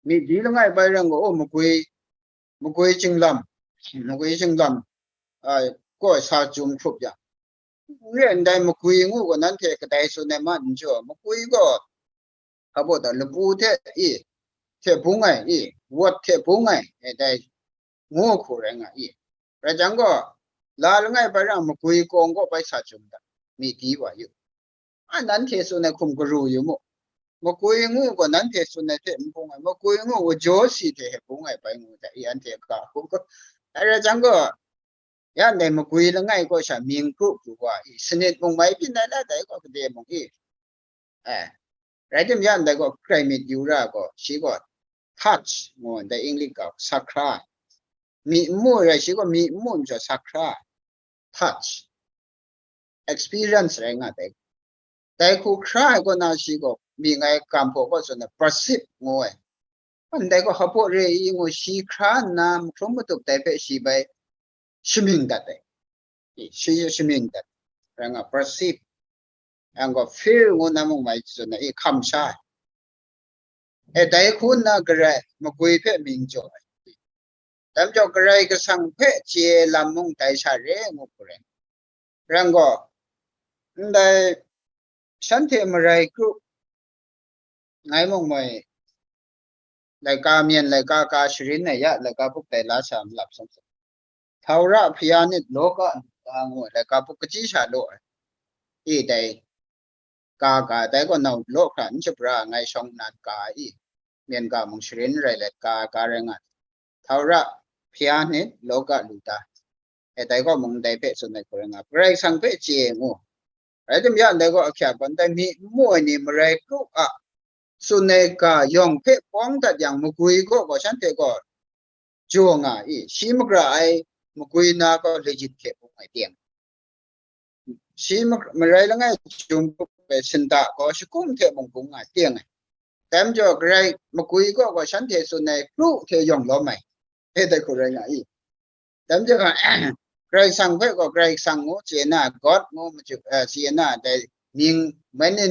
Myi di langai bai rai gaw, o, magwi, magwi shinglam, magwi shinglam, a, gaw sa jum hkrup yang, n re ndai magwi ngu gaw nanhte kadai tsun ai ma n jaw, magwi gaw, hpa baw ta, lapu hte i, hte bung ai i, wat hte bung ai, e, dai ngu hku rai nga i. Rai jang gaw, la langai bai rang magwi kawng gaw bai sa jum da, myi di wa yu. A, nanhte tsun ai hkum garu yu mu. Makwi ngu gaw nanhte tsun ai hte n bung ai, makwi ngu gaw jaw si hte hpe bung ai bai ngu da, i anhte ga hku gaw. Dai rai jang gaw, ya ndai makwi langai kaw sha ming kru kru wa i, sanit mung mai byin ai la dai gaw gade mung i. Eh, rai tim ya ndai gaw hkrai myit yu ra gaw, shi gaw touch ngu ndai English gaw sakra. Mi n mu rai shi gaw mi n mu n jaw sakra. Touch. Experience rai nga dai. Dai hku hkra ai kaw na shi gaw mi ngai kam hpaw kaw tsun na perceive ngu ai. Ndai gaw hpaw re i ngu shi hkra nna mahkrum matuk dai hpe shi bai shamying dat ai. I, shi shamying dat. Rai nga perceive. Yang gaw feel ngu na mung mai tsun na i hkam sha ai. E dai hku nna garai makwi hpe ming jaw ai. Dai majaw Karai Kasang hpe chye ai lam mung dai sha re ngu hku rai. Rai gaw, ndai shanhte marai kru ngai mung moi, laika myen, laika ka sharin ai ya, laika buk dai la sha malap sung sung. Htaura hpaya nit, loka nit, ngu ai laika buk kachyi sha law ai. I dai ka ga, dai gaw nau law hkra n shapra ai ngai shawng nnan ka i, myen ga mung sharin rai let ka ga rai nga ai. Htaura hpaya nit, loka luta. E dai gaw mung ndai hpe tsun ai hku rai nga, Karai Kasang hpe chye ngu. Rai tim ya ndai gaw ahkyak gaw, ndai mi n mu ai ni marai kru a tsun ai ga yawng hpe pawng dat yang, makwi gaw gaw shanhte gaw jaw nga i, shi magra ai makwi na gaw lajit hte bung ai teng. Shi ma-, marai langai jum hpe shinta gaw shakum hte mung bung nga teng ai. Dai majaw garai makwi gaw gaw shanhte tsun ai kru hte yawng lawm ai. E dai hku rai nga i. Dai majaw, Karai Kasang hpe gaw Karai Kasang ngu chye na, God ngu machyu, eh, chye na, dai mying many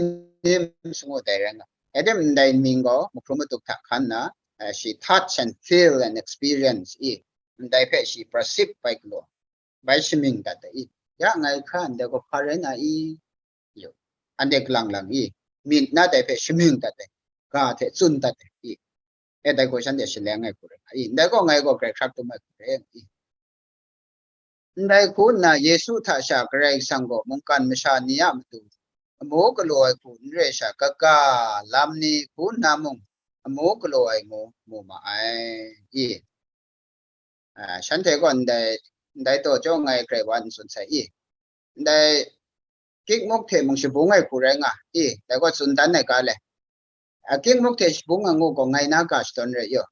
names ngu dai rai nga. E tim ndai mying gaw mahkrum matuk hta hkan nna, eh, shi touch and feel and experience i, ndai hpe shi perceive bai galaw, bai shamying dat ai i. Ya ngai hkra ndai gaw hpa rai na i? Yu. Anhte galang lang i, myit na dai hpe shamying dat ai, ga hte tsun dat ai i. E dai gaw shanhte shaleng ai hku rai nga i, ndai gaw ngai gaw grai hkrak tum ai hku rai nga i. Ndai hku nna Yesu hta sha Karai Kasang gaw mungkan masha ni a matu amu galaw ai hku n re sha, kaga lam ni hku nna mung amu galaw ai ngu mu ma ai i. Ah, shanhte gaw ndai, ndai taw chyawm ngai grai wa n tsun sai i. Ndai kikmuk hte mung shabung ai hku rai nga i, dai gaw tsun dan ai ga le. A, kikmuk hte shabung ai ngu gaw ngai na ga shadawn rai yaw.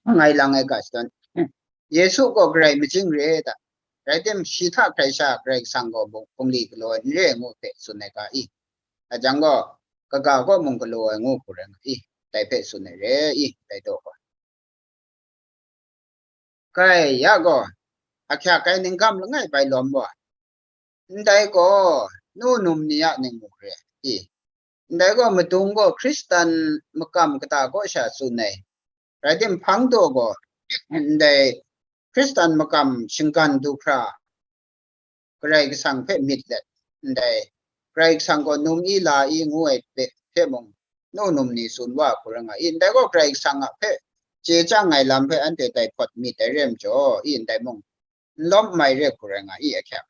Ngai lang ai ga shadawn. Yesu gaw Karai majing re ai ta. Rai tim, shi hta hkrai sha Karai Kasang gaw bung-, bungli galaw ai n re ai ngu hpe tsun ai ga i. A jang gaw, kaga gaw mung galaw ai ngu hku rai nga i. Dai hpe tsun ai re i, dai taw gaw. Kai ya gaw, ahkyak ai ninggam langai bai lawm wa. Ndai gaw, nu num ni a ningmuk re i. Ndai gaw madung gaw Hkristan makam kata kaw sha tsun ai. Rai tim, hpang taw gaw, ndai Hkristan makam shinggan du hkra, Karai Kasang hpe myit let, ndai Karai Kasang gaw num i la i ngu ai hpe, hpe mung, nu num ni tsun wa hku rai nga i, ndai gaw Karai Kasang a hpe chye chyang ai lam hpe anhte dai hpawt myit ai re majaw, i ndai mung, n lawm mai re hku rai nga i ahkyak.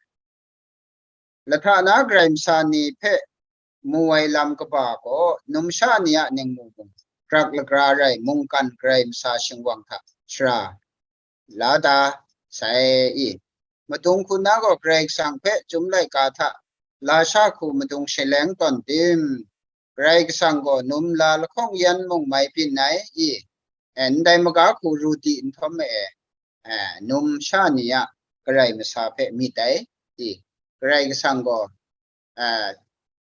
Lahta na Karai masa ni hpe mu ai lam kaba gaw, numsha ni a ningmu mung, grak lagra rai, mungkan Karai masa shingwang hta shara la da sai i. Madung hku na gaw Karai Kasang hpe Chyum laika hta lasha hku madung shaleng tawn tim, Karai Kasang gaw num la lahkawng yan mung mai byin ai i. E, ndai maga hku ru di nhtawm e, e, numsha ni a Karai masa hpe myit ai i. Karai Kasang gaw, a,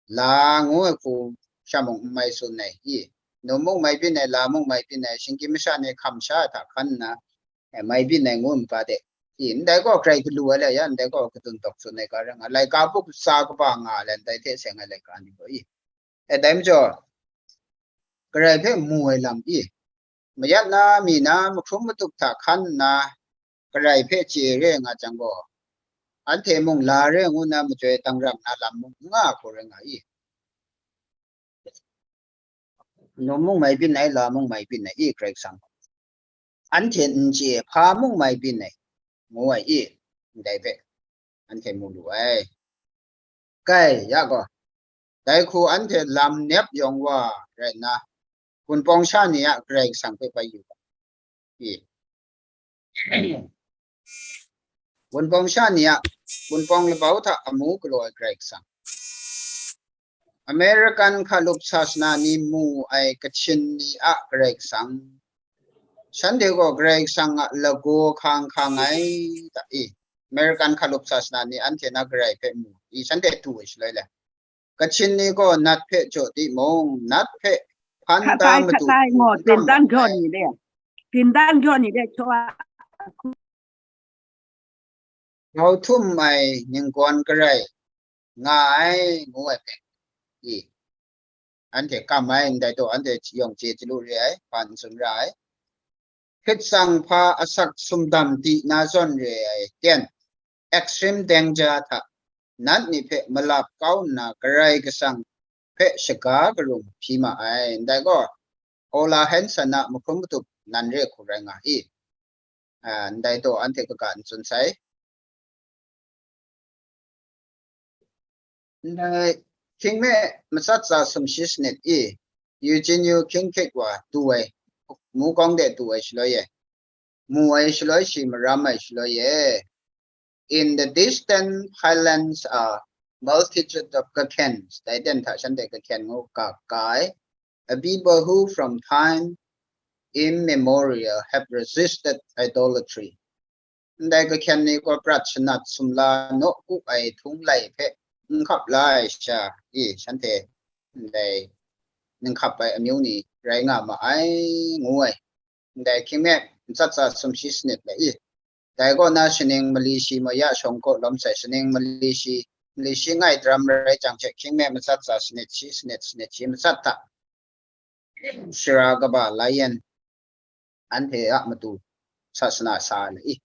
la ngu ai hku sha mung n mai tsun ai i, num mung mai byin ai, la mung mai byin ai, shinggyim masha ni hkam sha hta hkan nna, e, mai byin ai ngu npa de i, ndai gaw Karai galu ai le ya, ndai gaw kadun dawk tsun ai ga rai nga, laika buk tsa kaba nga ai le, ndai hte seng ai laika ni gaw i, e, dai majaw, Karai hpe mu ai lam i, mayat na, mi na, mahkrum matuk hta hkan nna, Karai hpe chye re nga jang gaw, anhte mung la re ngu na majoi dang ram na lam mung n nga hku rai nga i. Num mung mai byin ai, la mung mai byin ai i, Karai Kasang. Anhte n chye, hpa mung mai byin ai, ngu ai i, ndai hpe anhte mu lu ai. Kai, ya gaw, Dai hku anhte lam nep yawng wa rai nna, Wunpawng sha ni a Karai Kasang hpe bai yu ga, i. Wunpawng sha ni a, Wunpawng labau hta amu galaw ai Karai Kasang. American hkalup sasana ni mu ai Kachin ni a Karai Kasang. Shanhte gaw Karai Kasang a lagaw hkang hkang ai ta i. American hkalup sasana ni anhte na Karai hpe mu i, shanhte tu ai shaloi le. Kachin ni gaw nat hpe jaw timung, nat hpe hpan da matu hku n kam ai. တင်တန်းကြော်နေတယ်။ တင်တန်းကြော်နေတဲ့ Grau htum ai ninggawn garai nga ai, ngu ai hpe, i, anhte kam ai, ndai taw anhte yawng chye chyalu re ai, hpa n tsun ra ai. Hpit tsang hpa asak sumdam di na zawn re ai ten, extreme danger hta nat ni hpe malap kau nna Karai Kasang hpe shaga karung hpyi ma ai. Ndai gaw, Ola Hanson a mahkrum matup nan re hku rai nga i. A, ndai taw anhte kaga n tsun sai. Ndai hkying me matsat tsa sumshi sanit i, Eugenio King Kik wa du ai, mu kawng de du ai shaloi e, mu ai shaloi shi maram ai shaloi e, in the distant highlands are multitude of Kakhens, dai ten hta shanhte Kakhen ngu ga ga ai, a people who from time immemorial have resisted idolatry. Ndai Kakhen ni gaw prat shanat sumla naw ku ai htung lai hpe n hkap la ai sha, i, shanhte ndai n hkap ai amyu ni rai nga ma ai, ngu ai. Ndai hkying me matsat tsa sumshi sanit le i. Dai kaw na shaning mali shi maya shawng kaw lawm sai, shaning mali shi, mali shi ngai daram rai jang hte hkying me matsat tsa sanit shi, sanit, sanit shi matsat hta shara kaba la yan anhte a matu sasana sa ai le i.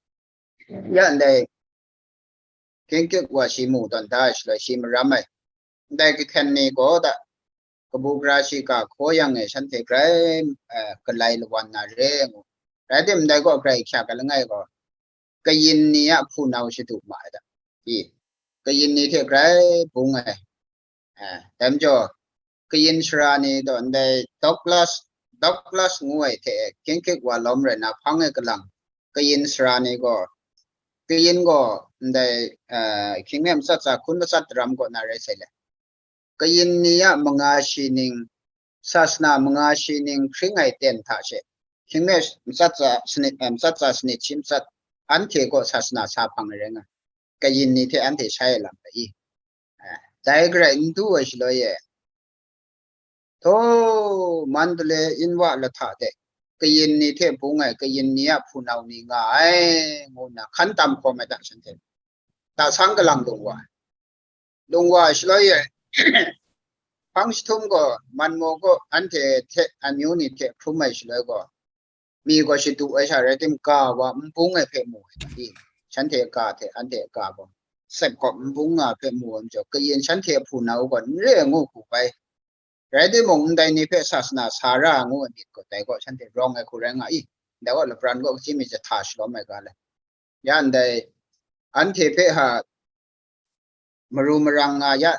Ya ndai King Kik wa shi mu tawn da ai shaloi shi maram ai. Ndai Kakhen ni gaw da, kabu gara shi ga hkaw yang e shanhte grai, eh, galai lawan na re ngu. Rai timung, ndai gaw grai hkya ga langai gaw, kayin ni a hpunau shadu ma ai da. I, kayin ni hte grai bung ai. Eh, dai majaw, kayin sara ni taw ndai Douglas, Douglas ngu ai hte King Kik wa lawm rai na hpang e kalang, kayin sara ni gaw, kayin gaw ndai, eh, hkying me matsat tsa hkun matsat daram kaw na rai sai le. Kayin ni a manga shi ning, sasana manga shi ning hkring ai ten hta she, hkying me matsat tsa sanit, eh, matsat tsa sanit shi matsat, anhte gaw sasana sa hpang ai rai nga, kayin ni hte anhte shai ai lam ai i. Eh, dai garai n du ai shaloi e, Htaw, Mandalay, Inwa lahta de kayin ni hte bung ai kayin ni a hpunau ni nga ai, ngu nna hkan tam hkawm ai da shanhte. Tasang kalang lung wa ai. Lung wa ai shaloi e, hpang jahtum gaw, Manmaw gaw anhte hte amyu ni hte hkrum ai shaloi gaw, mi gaw shadu ai sha rai tim, ga wa n bung ai hpe mu ai, shanhte ga hte anhte ga gaw sep gawp n bung nga ai hpe mu ai majaw, kayin shanhte hpunau gaw n re ai ngu hku bai. Rai timung, ndai ni hpe sasana sa ra ai ngu ai myit gaw, dai gaw shanhte rawng ai hku rai nga i, ndai gaw lapran gaw kachyi mi jahta shalawm ai ga le. Ya ndai, anhte hpe ha maru marang nga ya,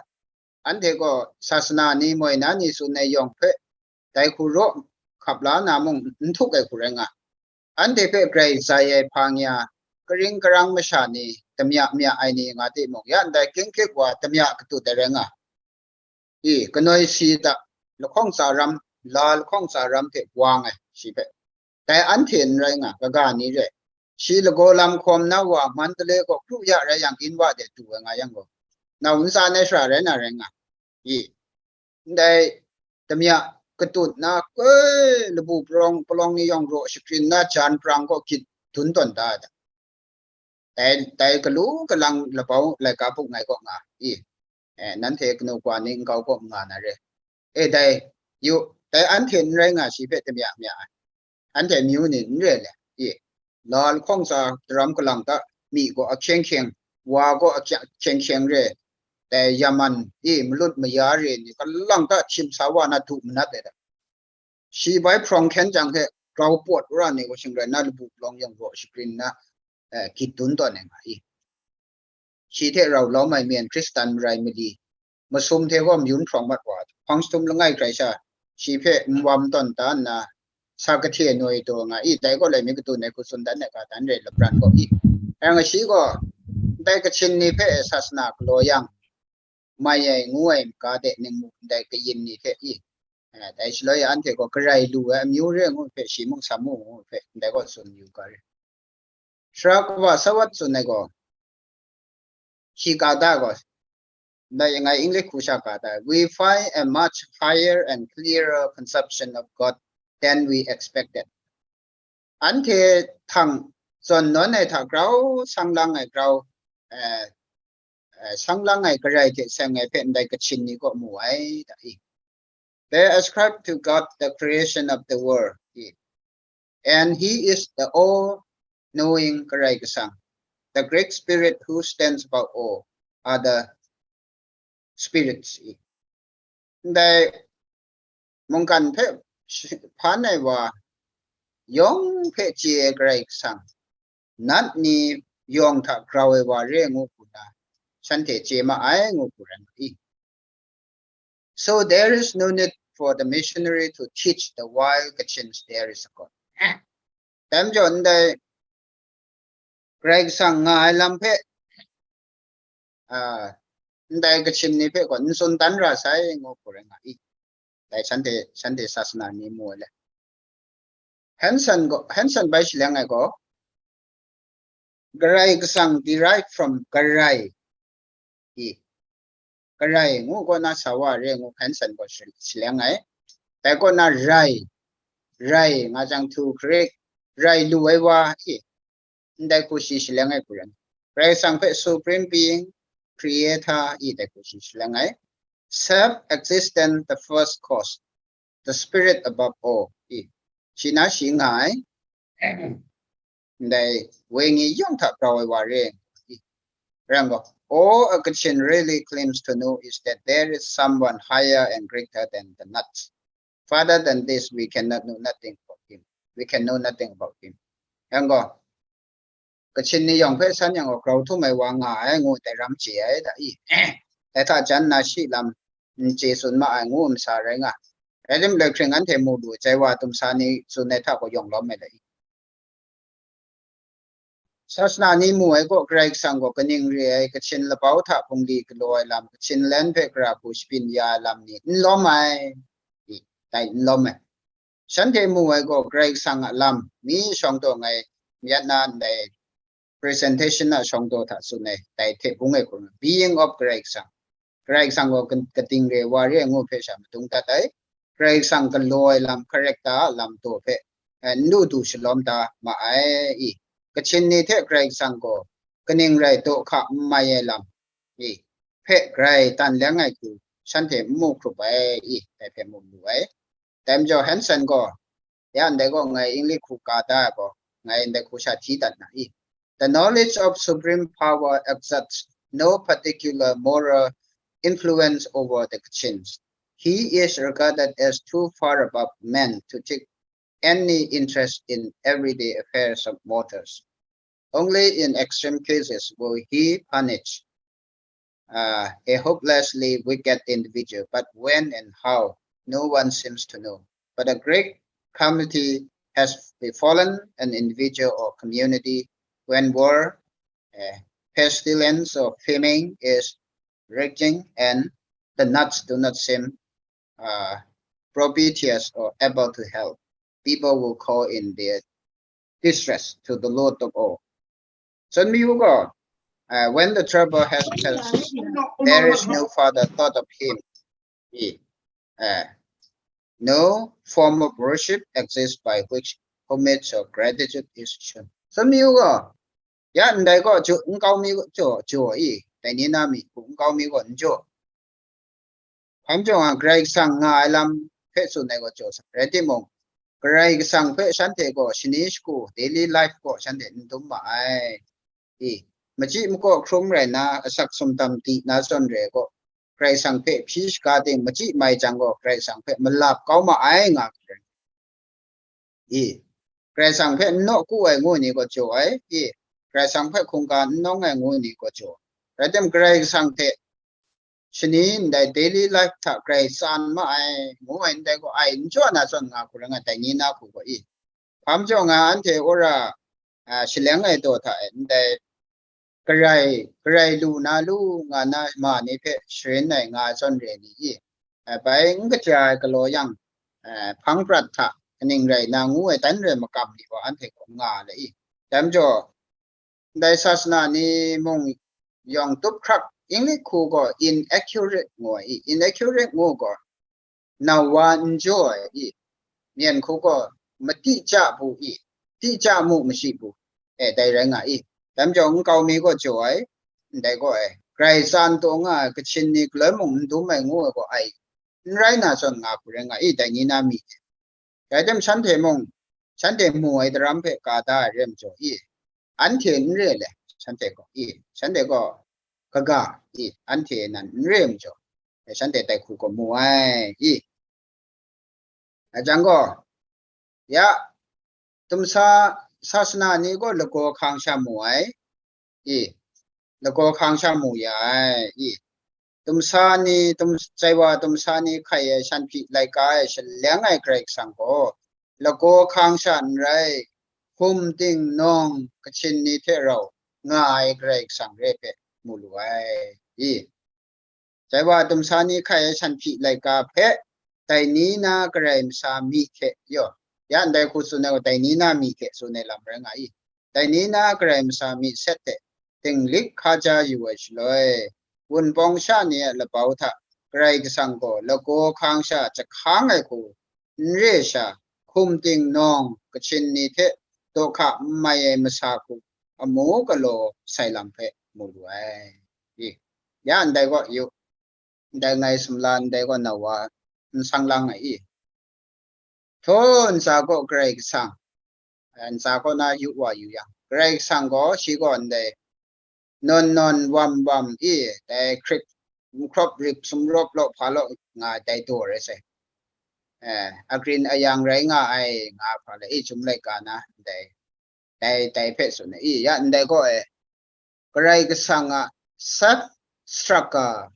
anhte gaw sasana ni moi na ni tsun ai yawng hpe dai hku raw hkap la na mung n htuk ai hku rai nga. Anhte hpe grai zai ai hpa nya, karing karang masha ni, damya mya ai ni nga timung, ya ndai King Kik wa damya katut ai rai nga. I, kanoi si da, lahkawng tsa ram, la lahkawng tsa ram hte wang ai, shi hpe. Dai anhte n rai nga, kaga ni re. Shi lagaw lam hkawm na wa Mandalay gaw kru ya rai yang, Inwa de du ai nga yang gaw, nau ntsa nai shara rai na rai nga. I, ndai damya katut na, koi labu palawng, palawng ni yawng raw shakrin na jan prang gaw gyit dun tawn da ai da. Dai, dai galu galang labau laika buk ngai kaw nga i, eh, nanhte kanu kwa ni nkau kaw nga na re. E dai, yu, dai anhte n rai nga shi hpe damya mya ai. Anhte amyu ni n re le, i, la lahkawng tsa daram kalang ta, mi gaw ahkyeng hkyeng, wa gaw ahkyeng hkyeng re, dai yaman, i, malut maya re ni kalang ta htim sa wa na du manat ai da. Shi bai hprawng hkyen jang hte grau pawt ra ni wa shing rai na, labu palawng yawng raw shakrin na, eh, gyit dun tawn ai nga i. Shi hte rau lawm ai myen Hkristan marai mali, masum hte gaw mayun hprawng mat wa, hpang jahtum langai hkrai sha, shi hpe nwam tawn da nna, sa kahte noi taw nga i, dai gaw lai mi katu nai hku tsun dan ai ga dan rai lapran gaw i. Yang shi gaw, ndai Kachin ni hpe sasana galaw yang, mai ai ngu ai maga de ningmu ndai kayin ni hte i, eh, dai shaloi anhte gaw garai lu ai amyu re ngu hpe shi mung sam mu ngu hpe ndai gaw tsun yu ga re. Sara kaba Sawat tsun ai gaw, shi ga da gaw, ndai ngai English hku sha ga da, "We find a much higher and clearer conception of God than we expected." Anhte htang zawn nawn ai hta grau, sang lang ai grau, eh, eh, sang lang ai garai hte seng ai hpe ndai Kachin ni kaw mu ai, da i. They ascribe to God the creation of the world, i. And he is the all-knowing Karai Kasang. The great spirit who stands above all other spirits, i. Ndai mungkan hpe shi-, hpan ai wa yawng hpe chye ai Karai Kasang, nat ni yawng hta grau ai wa re ngu hku na, shanhte chye ma ai ngu hku rai ma i. So there is no need for the missionary to teach the wild Kachins there is a God. Dai majaw ndai Karai Kasang nga ai lam hpe, ah, ndai Kachin ni hpe gaw n tsun dan ra sai ngu hku rai nga i. Dai shanhte, shanhte sasana ni mu ai le. Henson gaw, Henson bai shaleng ai gaw, Karai Kasang derive from garai i. Garai ngu kaw na sa wa re ngu Henson gaw shi-, shaleng ai. Dai kaw na rai, rai nga jang htu hkarik, rai lu ai wa i. Ndai hku shi shaleng ai hku rai. Karai Kasang hpe supreme being, creator i dai hku shi shaleng ai. Self-existent, the first cause, the spirit above all i. Shi na shi nga ai. Ndai wenyi yawng hta grau ai wa re. Rai ngu, all a Kachin really claims to know is that there is someone higher and greater than the nuts. Farther than this, we cannot know nothing about him. We can know nothing about him. Yang gaw, Kachin ni yawng hpe san yang gaw grau htum ai wa nga ai ngu dai ram chye ai da i. Dai hta jan na shi lam n chye tsun ma ai ngu masa rai nga. Rai tim, loi hkring anhte mu lu ai, jai wa tumsa ni tsun ai hta gaw yawng lawm ai da i. Sasana ni mu ai gaw, Karai Kasang gaw kaning re ai, Kachin labau hta hpungli galaw ai lam, Kachin len hpe gara hku shabyin ya ai lam ni n lawm ai, i, dai n lawm ai. Shanhte mu ai gaw, Karai Kasang a lam, mi shawng taw ngai myat na ndai presentation a shawng taw hta tsun ai, dai hte bung ai hku, being of Karai Kasang. Karai Kasang gaw ka-, kating re wa re ngu hpe sha madung dat ai. Karai Kasang galaw ai lam, character a lam taw hpe, eh, n du du shalawm da ma ai i. Kachin ni hte Karai Kasang gaw kaning rai daw hka n mai ai lam i, hpe grai tan leng ai hku shanhte n mu hkrup ai i, dai hpe mu lu ai. Dai majaw Henson gaw, ya ndai gaw ngai English hku ka da ai gaw, ngai ndai hku sha hti dat na i. The knowledge of supreme power exerts no particular moral influence over the Kachins. He is regarded as too far above men to take any interest in everyday affairs of mortals. Only in extreme cases will he punish uh, a hopelessly wicked individual, but when and how, no one seems to know. But a great calamity has befallen an individual or community when war, uh, pestilence, or famine is raging, and the nuts do not seem, uh, propitious or able to help. People will call in their distress to the Lord of all. Tsun mi u gaw, uh, when the trouble has passed, there is no further thought of him. I, uh, no form of worship exists by which homage or gratitude is shown. Tsun mi u gaw, ya ndai gaw jaw, nkau mi gaw jaw, jaw i, dai ni na mi hku nkau mi gaw n jaw. Hpan jawng a, Karai Kasang nga ai lam hpe tsun ai gaw jaw sa, rai timung, Karai Kasang hpe shanhte gaw shani shagu, daily life gaw shanhte n dum ma ai. I, machyi makaw hkrum rai na, asak sumdam di na zawn re gaw, Karai Kasang hpe hpyi shaga ting machyi mai jang gaw, Karai Kasang hpe malap kau ma ai nga hku rai. I, Karai Kasang hpe n nawku ai ngu ni gaw jaw ai. I, Karai Kasang hpe hkungga n nawng ai ngu ni gaw jaw. Rai tim, Karai Kasang hte shani ndai daily life hta grai tsan ma ai, ngu ai ndai gaw ai n jaw na zawn nga hku rai nga, dai ni na hku gaw i. Hpa majaw nga anhte wora, a, shaleng ai daw hta e ndai garai, garai lu na lu nga na ma ni hpe sharin ai nga ai zawn re ni i? A, bai n kaja ai galaw yang, a, hpang prat hta kaning rai na ngu ai dan rai makam ni gaw anhte gaw nga le i? Dai majaw, ndai sasana ni mung yawng tup hkrak, English hku gaw inaccurate ngu ai i, inaccurate ngu gaw, nau wa n jaw ai i, myen hku gaw mati ja bu i, ti ja mu mashi bu, e, dai rai nga i. Dai majaw nkau mi gaw jaw ai, ndai gaw e, grai tsan taw nga ai, Kachin ni galoi mung n dum ai ngu ai gaw ai, n rai na zawn nga hku rai nga i, dai ni na mi e. Rai tim, shanhte mung, shanhte mu ai daram hpe ka da ai re majaw i, anhte n re le, shanhte gaw i, shanhte gaw kaga i, anhte nan n re majaw, shanhte dai hku gaw mu ai i. Ajan gaw, ya, tumsa sasana ni gaw lagaw hkang sha mu ai i, lagaw hkang sha mu ya ai i. Tumsa ni, tum, chaiwa tumsa ni hkai ai shan hpyi laika e shaleng ai Karai Kasang gaw, lagaw hkang sha n rai, hkum ting nawng Kachin ni hte rau nga ai Karai Kasang re hpe mu lu ai i. Chaiwa tumsa ni hkai ai shan hpyi laika hpe, dai ni na Karai masa mi hte yaw, ya ndai hku tsun ai gaw, dai ni na mi hte tsun ai lam rai nga i. Dai ni na Karai masa mi set hte dinglik hkaja yu ai shaloi, wunpawng sha ni a labau hta Karai Kasang gaw lagaw hkang sha jahkang ai hku n re sha, hkum ting nawng Kachin ni hte daw hka n mai ai masa hku amu galaw sai lam hpe mu lu ai. I, ya ndai gaw yu, ndai ngai sumla ndai gaw nau wa n sang lang ai i. Htaw ntsa gaw Karai Kasang, ntsa kaw na yu wa yu yang, Karai Kasang gaw shi gaw ndai nawn nawn wam wam i, dai hkrit n hkrawp rik sumrawp law hpa law nga ai dai daw rai sai. Eh, agrin ayang rai nga ai nga hpa le i, Chyum laika na ndai, dai, dai hpe tsun ai i, ya ndai gaw e, Karai Kasang a self struggle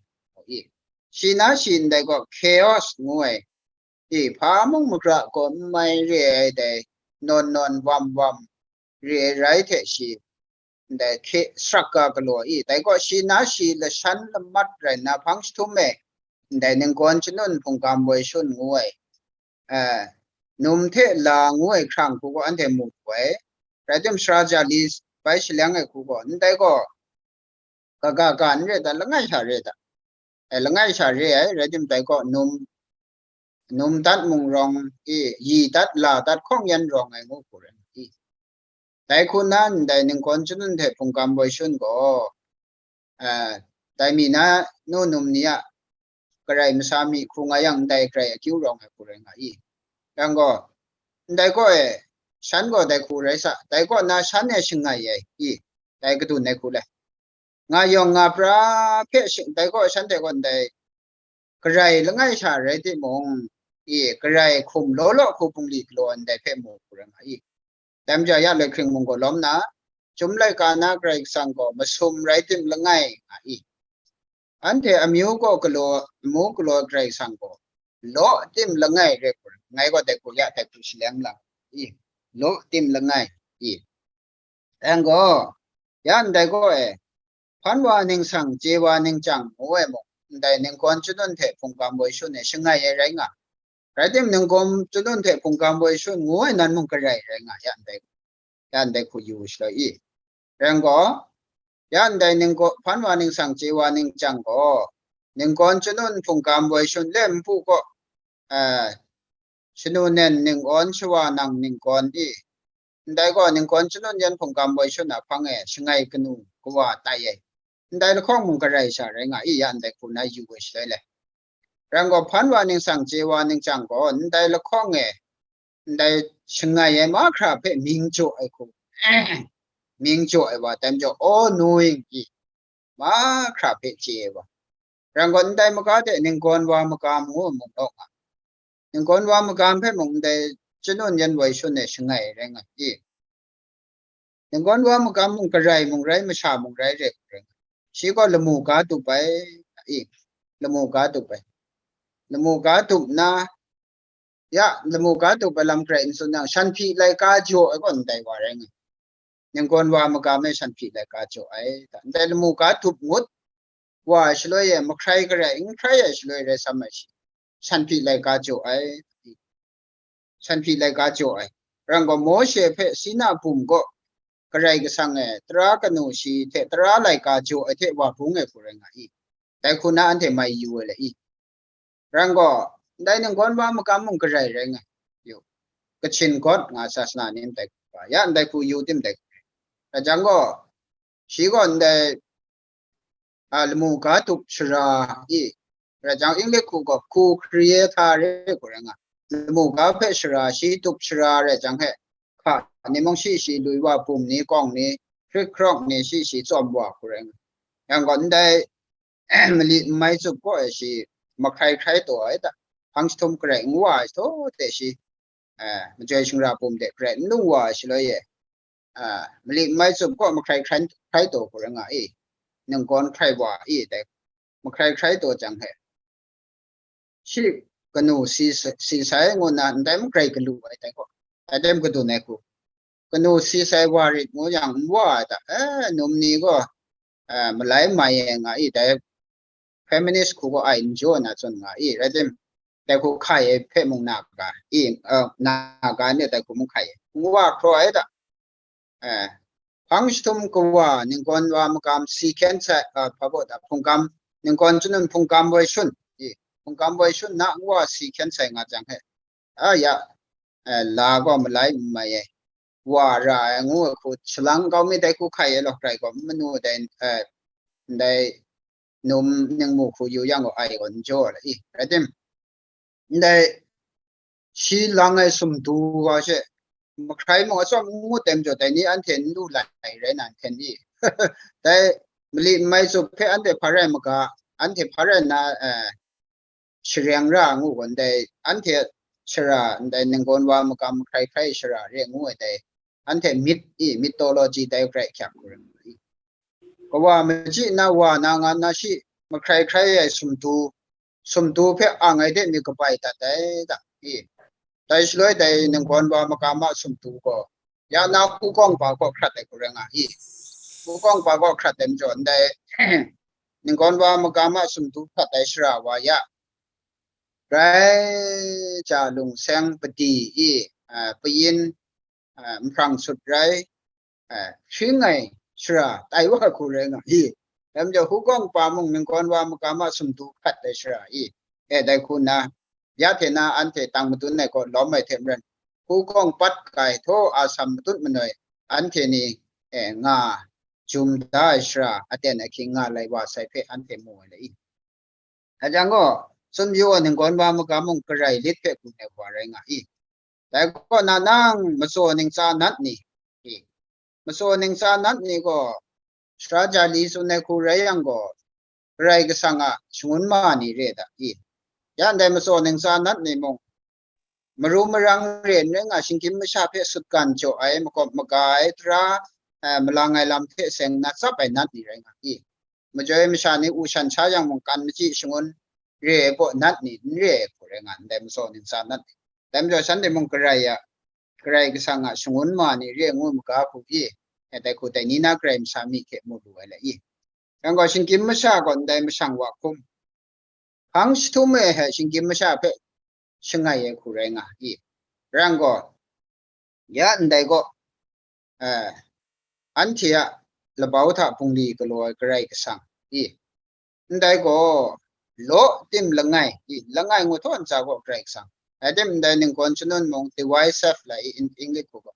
i, shi na shi ndai gaw chaos ngu ai i, hpa mung magra gaw n mai re ai dai, nawn nawn wam wam re ai rai hte shi, ndai hke srak ga galaw i, dai gaw shi na shi lashan lamat rai nna hpang jahtum e, ndai ninggawn janun hpungkam woi shun ngu ai, eh, num hte la ngu ai hkrang hku gaw anhte mu lu ai. Rai tim, sara ja li bai shaleng ai hku gaw, ndai gaw, kaga ga n re dat, langai sha re dat. E, langai sha re ai, rai tim dai gaw num, num dat mung rawng i, yi dat, la dat hkawng yan rawng ai ngu hku rai i. Dai hku na ndai ninggawn janun hte hpungkam woi shun gaw, a, dai mi na nu num ni a garai masa mi hku nga yang, ndai garai akyu rawng ai hku rai nga i. Yang gaw, ndai gaw e, shan gaw dai hku rai sa, dai gaw na shan e shangai ai i, dai kadun ai hku le. Nga yawng nga pra hpe shing, dai gaw shanhte gaw ndai garai langai sha rai timung, i, garai hkum law law hku bungli galaw ndai hpe mu hku rai nga i. Dai majaw ya loi hkring mung gaw lawm na, Chyum laika na Karai Kasang gaw masum rai tim langai nga i. Anhte amyu gaw galaw, amu galaw Karai Kasang gaw law tim langai rai hku rai, ngai gaw dai hku ya dai hku shaleng lang i, law tim langai i. Yang gaw, ya ndai gaw e, hpan wa ningsang, chye wa ningchyang ngu ai mung, ndai ninggawn janun hte hpungkam woi shun e shangai ai rai nga. Rai tim, ninggawn janun hte hpungkam woi shun ngu ai nan mung garai rai nga, ya ndai, ya ndai hku yu shaloi i. Rai yang gaw, ya ndai ninggaw-, hpan wa ningsang, chye wa ningchyang gaw, ninggawn janun hpungkam woi shun le npu gaw, a, shanu nen ning-awn shawa nang ninggawn i, ndai gaw ninggawn janun yan hpungkam woi shun a hpang e shangai kanu kawa tai ai, ndai lahkawng mung garai sha rai nga i, ya ndai hku na yu ai shaloi le. Rai yang gaw, hpan wa ningsang, chye wa ningchyang gaw, ndai lahkawng e, ndai shangai ai mahkra hpe mying jaw ai hku, mying jaw ai wa, dai majaw, all knowing i, mahkra hpe chye ai wa. Rai yang gaw, ndai maga de ninggawn wa magam ngu mung law nga, ninggawn wa magam hpe mung ndai janun yan woi shun e shangai rai nga i. Ninggawn wa magam mung garai mung rai, masha mung rai, re hku rai nga, shi gaw lamu ga tup ai i. lamu ga tup ai. Lamu ga tup na, ya, lamu ga tup ai lam hkrai n tsun yang, shan hpyi laika jaw ai gaw ndai wa rai nga. Ninggawn wa magam e shan hpyi laika jaw ai. Ndai lamu ga tup ngut wa ai shaloi e, mahkrai garai n hkrai ai shaloi rai sam ai shi, shan hpyi laika jaw ai. Shan hpyi laika jaw ai. Rai nang gaw, Mawshe hpe Sina bum gaw Karai Kasang e tara kanu shi hte tara laika jaw ai hte wa bung ai hku rai nga i. Dai hku na anhte mai yu ai le i. Rai nang gaw, ndai ninggawn wa magam mung garai rai nga yu. Kachin gawt nga sasana ni ndai hku ga, ya ndai hku yu tim dai hku rai. Rai jang gaw, shi gaw ndai a, lamu ga tup shara i, rai jang, English hku gaw, hku hkri e hta re hku rai nga. Lamu ga hpe shara, shi tup shara rai jang he, hka ni mung shi shi, lui wa bum ni, kawng ni, hkrit hkrawk ni shi shi tsawm wa hku rai nga. Yang gaw, ndai mali n mai tsup kaw e shi mahkrai hkrai taw ai ta, hpang jahtum garai n wa ai htaw de shi, eh, majoi shingra bum de garai n lung wa ai shaloi e, ah, mali n mai tsup kaw mahkrai hkrai, hkrai taw hku rai nga i, ninggawn hkrai wa i dai, mahkrai hkrai taw jang he, shi kanu si, si sai ngu na ndai mahkrai galu ai dai gaw, dai dem kadun ai hku, kanu si sai wa rit ngu yang n wa ai ta, eh, num ni gaw, eh, malai mai e nga i dai, feminist hku gaw ai n jaw na tsun nga i, rai tim, dai hku hkai ai hpe mung na ga i, eh, na ga ni dai hku mung hkai ai, n wa hkraw ai ta. Eh, hpang jahtum kawa ninggawn wa magam si hkyen sai, eh, hpa baw da, hpungkam, ninggawn chyanun hpungkam woi shun, i, hpungkam woi shun na n wa si hkyen sai nga jang he, a ya, eh, la gaw malai n mai ai, wa ra ai ngu ai hku, shalang kau mi dai hku hkai ai law, rai gaw, manu dai, eh, ndai num ningmu hku yu yang gaw ai gaw n jaw ai i, rai tim, ndai shi lang ai sumtu wa she, mahkrai mung atsawm n ngut ai majaw, dai ni anhte n lu lai rai na, nhten i. Dai mali n mai tsup hpe anhte hpa rai maga, anhte hpa rai na, eh, shareng ra ngu gaw, ndai anhte shara, ndai ninggawn wa magam mahkrai hkrai shara re ngu ai dai, anhte myth i, mythology dai hkrai hkyak hku rai ngu i. Kawa machyi na wa na nga na shi, mahkrai hkrai ai sumtu, sumtu hpe ang ai de myit kabai dat ai da i. Dai shaloi dai ninggawn wa magam a sumtu gaw, ya na hukawng pa kaw hkrat ai hku rai nga i. Hukawng pa kaw hkrat ai majaw ndai ninggawn wa magam a sumtu hkrat ai shara wa ya, rai ja lungseng padi i, a, payin, a, nhprang sut rai, a, hpring ai shara tai wa hku rai nga i. Dai majaw hukawng pa mung ninggawn wa magam a sumtu hkrat ai shara i. E, dai hku nna, ya hte na anhte tang madun ai kaw lawm ai hte maren, hukawng pat kai htaw asam matut manoi anhte ni, e, nga jum da ai shara aten ahkying nga lai wa sai hpe anhte mu ai le i. Hpa jang gaw, tsun yu ai ninggawn wa magam mung garai lit hpe gun ai wa rai nga i. Dai kaw na nang matsaw ntsa nat ni, i, matsaw ntsa nat ni gaw, sara ja li tsun ai hku rai yang gaw, Karai Kasang a shangun ma ni re da i. Ya ndai matsaw ntsa nat ni mung, maru marang re n rai nga, shinggyim masha hpe sutgan jaw ai, makawp maga ai, tara, eh, malang ai lam hte seng nna tsap ai nat ni rai nga i. Majoi masha ni u shan sha yang mung, kan machyi shangun re ai baw nat ni n re ai hku rai nga, ndai matsaw ntsa nat ni. Dai majaw shanhte mung garai a, Karai Kasang a shangun ma ni re ngu maga hku i, e, dai hku dai ni na garai masha myi hte mu lu ai le i. Yang gaw, shinggyim masha gaw ndai mashang wa hkum, hpang jahtum e he shinggyim masha hpe shangai ai hku rai nga i. Rai yang gaw, ya ndai gaw, eh, anhte a labau hta bungli galaw ai Karai Kasang i. Ndai gaw, law tim langai i, langai ngu htaw ntsa gaw Karai Kasang. Rai tim, ndai ninggawn shanun mung, the wise self lai i, English hku gaw,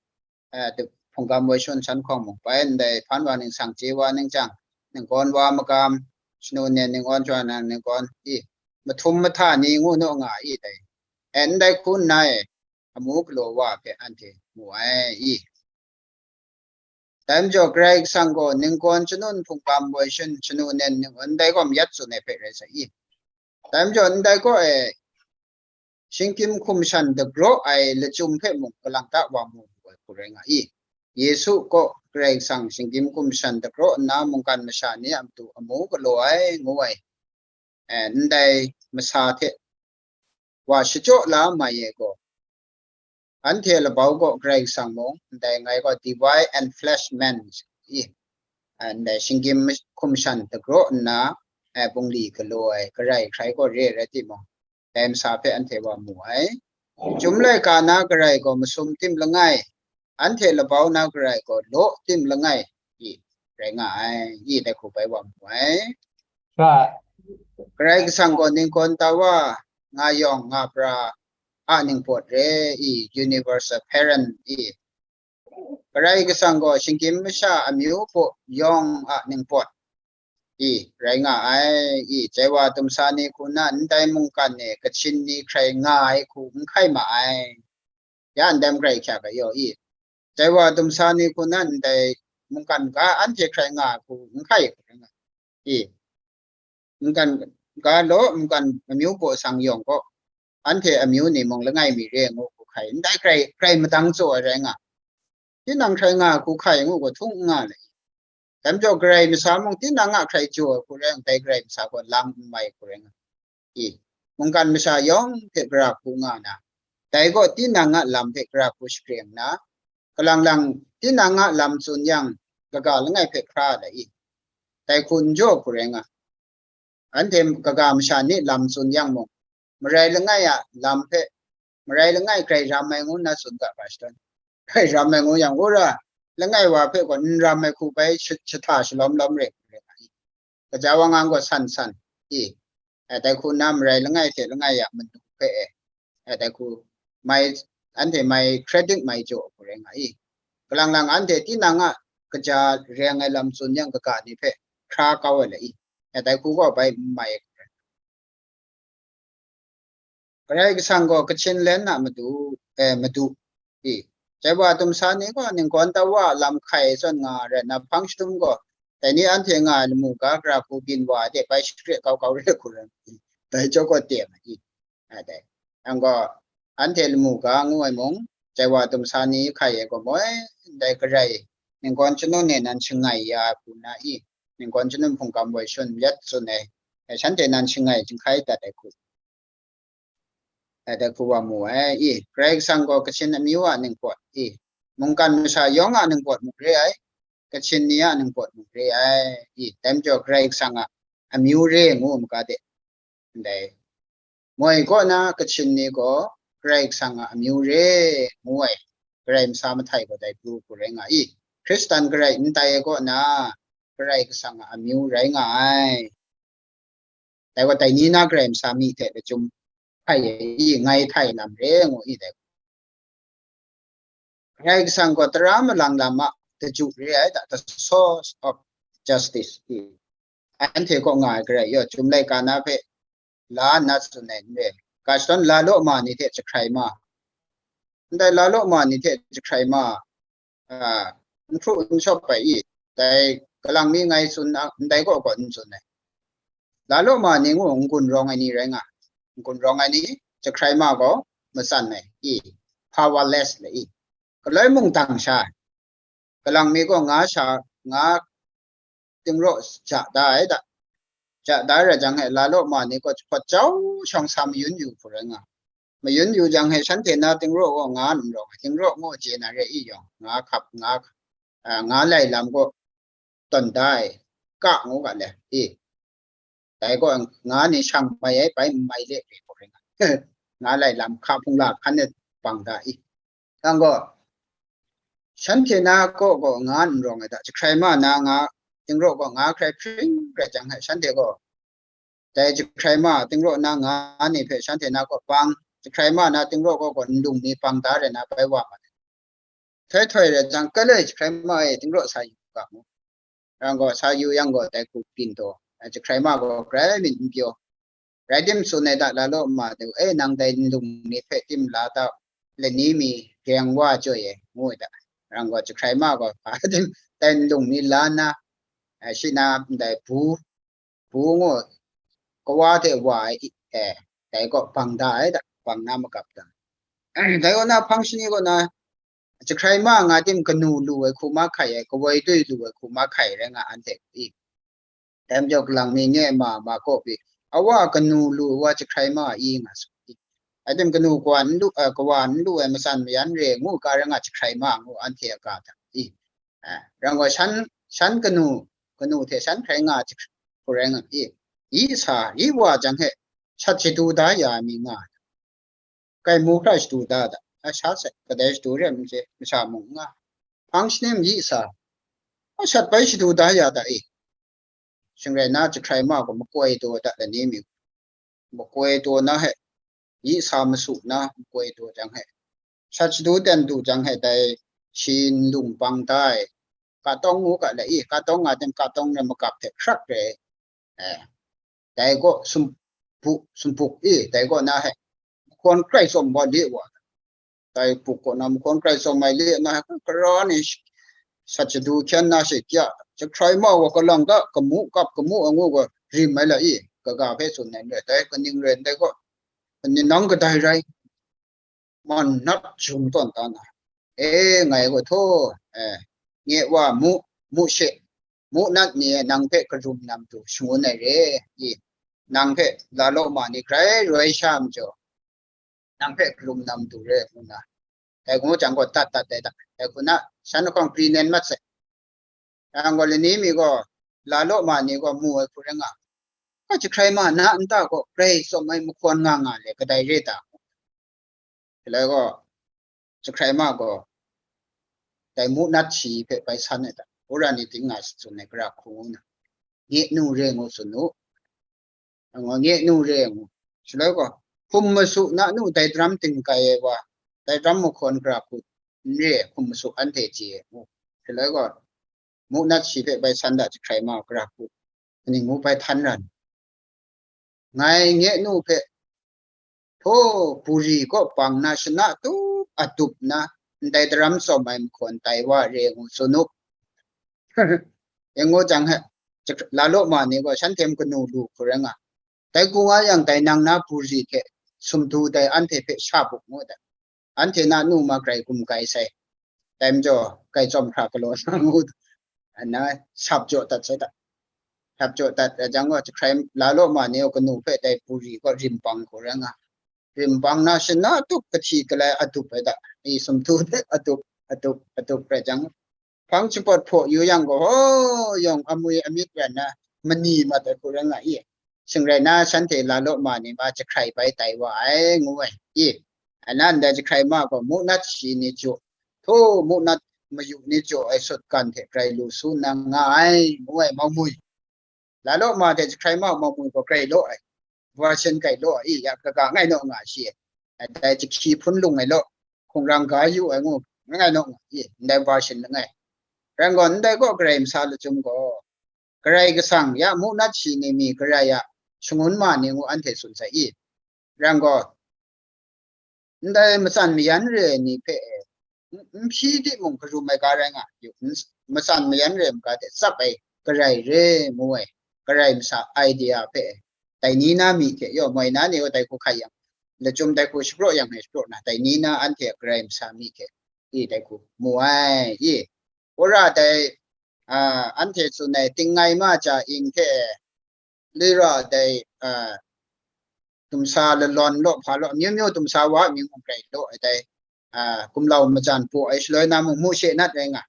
eh, the hpungkam woi shun san hkawng mung bai, ndai hpan wa ningsang chye wa ning chyang, ninggawn wa magam, shanu nen ninggawn, shana ninggawn i, mahtum mahta ni ngu naw nga i dai. E, ndai hku nna e, amu galaw wa hpe anhte mu ai i. Dai majaw Karai Kasang gaw ninggawn shanun hpungkam woi shun, shanu nen ninggawn ndai gaw mayat tsun ai hpe rai sai i. Dai majaw ndai gaw e, shinggyim hkum shan dagraw ai lachyum hpe mung kalang ta wa mu lu ai hku rai nga i. Yesu kaw Karai Kasang shinggyim hkum shan dagraw nna mungkan masha ni a matu amu galaw ai, ngu ai. eh, ndai masa hte wa shachyaw la mai e gaw, anhte labau gaw Karai Kasang mung, ndai ngai gaw divine enfleshment i, ndai shinggyim hkum shan dagraw nna, eh, bungli galaw ai, garai hkrai gaw re ai rai timung, dai masa hpe anhte wa mu ai. Chyum laika na garai gaw masum tim langai, anhte labau na garai gaw law tim langai, i, rai nga ai, i dai hku bai wa mu ai. Right. Karai Kasang gaw ningkawn tawa nga yawng nga pra a ningpawt re i, universal parent i. Karai Kasang gaw shinggyim masha amyu hpu yawng a ningpawt i, rai nga ai i, jaiwa dumsa ni hku na ndai mungkan e kachin ni hkrai nga ai hku n hkai ma ai. Ya ndai hkrai hkya ga yaw i, jaiwa dumsa ni hku na ndai mungkan ga anhte hkrai nga ai hku n hkai hku rai nga i. Mungkan ga law, mungkan amyu baw sang yawng gaw, anhte amyu ni mung langai mi re ngu hku hkai, ndai hkrai, hkrai madang tsaw ai rai nga. Tinang hkrai nga hku hkai ngu gaw htung n nga le. Dai majaw Karai masa mung tinang a hkrai jaw ai hku rai nga, dai Karai masa gaw lang n mai hku rai nga. I, mungkan masha yawng hte gara hku nga na, dai gaw tinang a lam hpe gara hku shakreng na, kalang lang tinang a lam tsun yang, kaga langai hpe hkra ai i, dai hku n jaw hku rai nga. Anhte kaga masha ni lam tsun yang mung, marai langai a lam hpe, marai langai grai ram ai ngu nna tsun ga hpa shadawn. Grai ram ai ngu yang, wora langai wa hpe gaw n ram ai hku bai shi-, shahta shalawm lawm re hku rai nga i. Gaja wang ang gaw san san i, eh, dai hku nna marai langai hte langai a manu hpe e, eh, dai hku mai, anhte mai credit mai jaw hku rai nga i. Kalang lang anhte tinang a kaja reng ai lam tsun yang kaga ni hpe hkra kau ai la i, eh, dai hku gaw bai n mai ai hku rai. Karai Kasang gaw kachin len a madu, eh, madu i. Jaiwa dumsa ni gaw ningkawn tawa a lam hkai zawn nga ai rai nna, hpang shadum gaw dai ni anhte nga ai lamu ga gara hku byin wa ai de bai shakre kau kau re hku rai, dai jaw gaw teng ai i. A dai, yang gaw, anhte lamu ga ngu ai mung, jaiwa dumsa ni hkai ai gaw moi, ndai garai, ningkawn chyanun e nan shangai ya ai hku na i, ningkawn chyanun hpungkam woi shun yat tsun ai, eh, shanhte nan shangai jinghkai dat ai hku, eh, dai hku wa mu ai i, Karai Kasang gaw kachin amyu a ningpawt i, mungkan masha yawng a ningpawt mung re ai, kachin ni a ningpawt mung re ai i, dai majaw Karai Kasang a amyu re ngu maga de, ndai moi kaw na kachin ni gaw Karai Kasang a amyu re ngu ai, Karai masa mahtai gaw dai pru hku rai nga i, Hkristan garai n tai ai kaw na, Karai Kasang a amyu rai nga ai. Dai gaw dai ni na Karai masa mi hte lachyum htai i, ngai htai lam re ngu i dai. Karai Kasang gaw tara malang lam a daju re ai da, the source of justice i. Anhte kaw nga ai garai yaw, Chyum laika na hpe la nna tsun ai n re. Ga shadawn la law ma ni hte jahkrai ma, ndai la law ma ni hte jahkrai ma, a, n hkru n shawp ai i, dai kalang mi ngai tsun a, ndai kaw gaw n tsun ai. La law ma ni ngu n-gun rawng ai ni rai nga, n-gun rawng ai ni, jahkrai ma gaw matsan ai i, powerless le i, galoi mung dang sha ai. Kalang mi gaw nga sha, nga tingraw ja da ai da. Ja da ai rai jang he, la law ma ni gaw jahpawt jau shawng sa mayun yu hku rai nga. Mayun yu jang he, shanhte na tingraw gaw nga n rawng ai, tingraw ngu chye na re i yawng, nga hkap, nga, a, nga lai lam gaw tawn da ai, ka ngu ga le i. Dai gaw nga ni shang mai ai, bai n mai le re gaw ring nga, nga lai lam hka hpung la hkan e bang da i. Yang gaw, shanhte na kaw gaw nga n rawng ai da, jahkrai ma na nga, tingraw gaw nga hkrai hpring rai jang he, shanhte gaw dai jahkrai ma tingraw na nga ni hpe shanhte na kaw bang, jahkrai ma na tingraw kaw gaw nlung ni bang da rai na bai wa ma ai. Htoi htoi rai jang, kaloi jahkrai ma e, tingraw sa yu ga mu. Yang gaw sa yu yang gaw dai hku byin taw, jahkrai ma gaw grai myit n pyaw. Rai tim tsun ai da, la law ma de, e, nang dai nlung ni hpe tim la ta, lani mi reng wa chyoi e, ngu ai da. Yang gaw jahkrai ma gaw, hpa tim dai nlung ni la nna, a, shi na ndai bu, bu ngu, kawa hte wa ai, e, dai gaw bang da ai da, bang na magap da. Dai kaw na hpang shani kaw na, jahkrai ma nga tim kanu lu ai hku ma hkai ai, kawoi dui lu ai hku ma hkai rai nga anhte i. Dai majaw galang mi nye ma, ma kaw pyi, Awa kanu lu wa jahkrai ma i nga su i. Aten kanu kawa n lu, eh, kawa n lu ai matsan mayan re ngu ga rai nga jahkrai ma ngu anhte a ga hta i. Eh, rang wa shan, shan kanu, kanu hte shan hkrai nga jahkrai nga i. Yi sa, yi wa jang he, shat shadu da ya mi nga. Kai mu hkra shadu da da, a sha sai, kadai shadu re ai masha mung nga. Hpang shanem yi sa, a shat bai shadu da ya da e. Shing rai na, jahkrai ma gaw makoi taw da lani mi, makoi taw na he, yi sa masu na, makoi taw jang he, shat shadu ten du jang he, dai shi n lung bang da ai, ka tawng ngu ga lai i, ka tawng nga ten ka tawng na makap hte hkrak re. Eh, dai gaw sumpu, sumpuk i, dai gaw na he, mahkawn krai tsawm wa li wa. Dai puk kaw na mahkawn krai tsawm ai li na he, kara ni sh-, sat shadu hkyan na she kya, jahkrai ma wa kalang ga, kamu kap kamu angu gaw rim ai la i, kaga hpe tsun ai n rai, dai kaning rai ndai gaw, kaning nang kadai rai, man nat jum tawn ta na. E, ngai gaw htaw, e, nye wa mu, mu she, mu nat ni e nang hpe karum nam du shangun ai re, i, nang hpe la law ma ni grai roi sha majaw, nang hpe karum nam du re, ngu na. Dai gaw jang gaw dat dat dai da. Dai hku na, shan lahkawng pri nen mat sai. Yang gaw lani mi gaw, la law ma ni gaw mu ai hku rai nga, ka jahkrai ma na nta gaw grai tsawm ai mahkawn nga nga le, kadai re ta? Shaloi gaw, jahkrai ma gaw, dai mu nat shi hpe bai san ai ta? Wora ni ting nga tsun ai, gara hku ngu na, nye nu re ngu tsun u. Angaw, nye nu re ngu. Shaloi gaw, hkum masu na nu dai daram ting kai ai wa, dai daram mahkawn gara hku n re ai hkum masu anhte chye ai ngu. Shaloi gaw, mu nat shi hpe bai san da jahkrai ma gara hku, kaning ngu bai htan ran. Ngai nye nu hpe, htaw, buri kaw bang na shana tup a dup na, ndai daram tsawm ai mahkawn tai wa re ngu tsun u. E ngu jang he, jahk-, la law ma ni gaw shanhte kanu lu hku rai nga, dai hku nga yang dai nang na buri hte sumtu dai anhte hpe sha bup ngu dai. Anhte na nu ma grai gum kai sai. Dai majaw, grai tsawm hkra galaw na ngu, ana, sap jaw dat sai da. Sap jaw dat ai jang gaw, jahkrai la law ma ni gaw kanu hpe dai buri gaw rim bang hku rai nga. Rim bang na shana tup kahti kalai a dup ai da. I sumtu hte a dup, a dup, a dup rai jang, hpang shapawt hpaw yu yang gaw, ho, yawng amwi amyit ran na, mani mat ai hku rai nga i. Shing rai na, shanhte la law ma ni ma jahkrai bai tai wa ai, ngu ai, i. Ana ndai jahkrai ma gaw, mu nat shi ni jaw, htaw, mu nat mayu ni jaw ai sutgan hte grai lu su nna nga ai, ngu ai, mau mui. La law ma hte jahkrai ma mau mui gaw grai law ai, version grai law ai, i, ya kaga ngai naw nga shi ai. Dai jahki hpun lung ai law, hkungrang ga yu ai ngu, ngai naw nga i, ndai version langai. Rai gaw, ndai gaw Karai Masa lachyum gaw, Karai Kasang ya mu nat shi ni mi Karai a shangun ma ni ngu anhte tsun sai i. Rai gaw, ndai matsan mayan re ai ni hpe, n-, n hpyi timung karum ai ga rai nga yu, n-, matsan mayan re ai maga hte tsap ai Karai re ngu ai, Karai Masa idea hpe, dai ni na mi hte, yaw moi na ni gaw dai hku hkai yang, lachyum dai hku shapraw yang e shapraw na, dai ni na anhte a Karai Masa mi hte, i, dai hku mu ai, i. Wora dai, a, anhte tsun ai, tingngai ma ja ing hte, lira dai, a, dumsa lalawn law, hpa law, amyu myu dumsa wa a mying mung rai law, dai, a, gumlau majan paw ai shaloi na mung, mu she nat rai nga.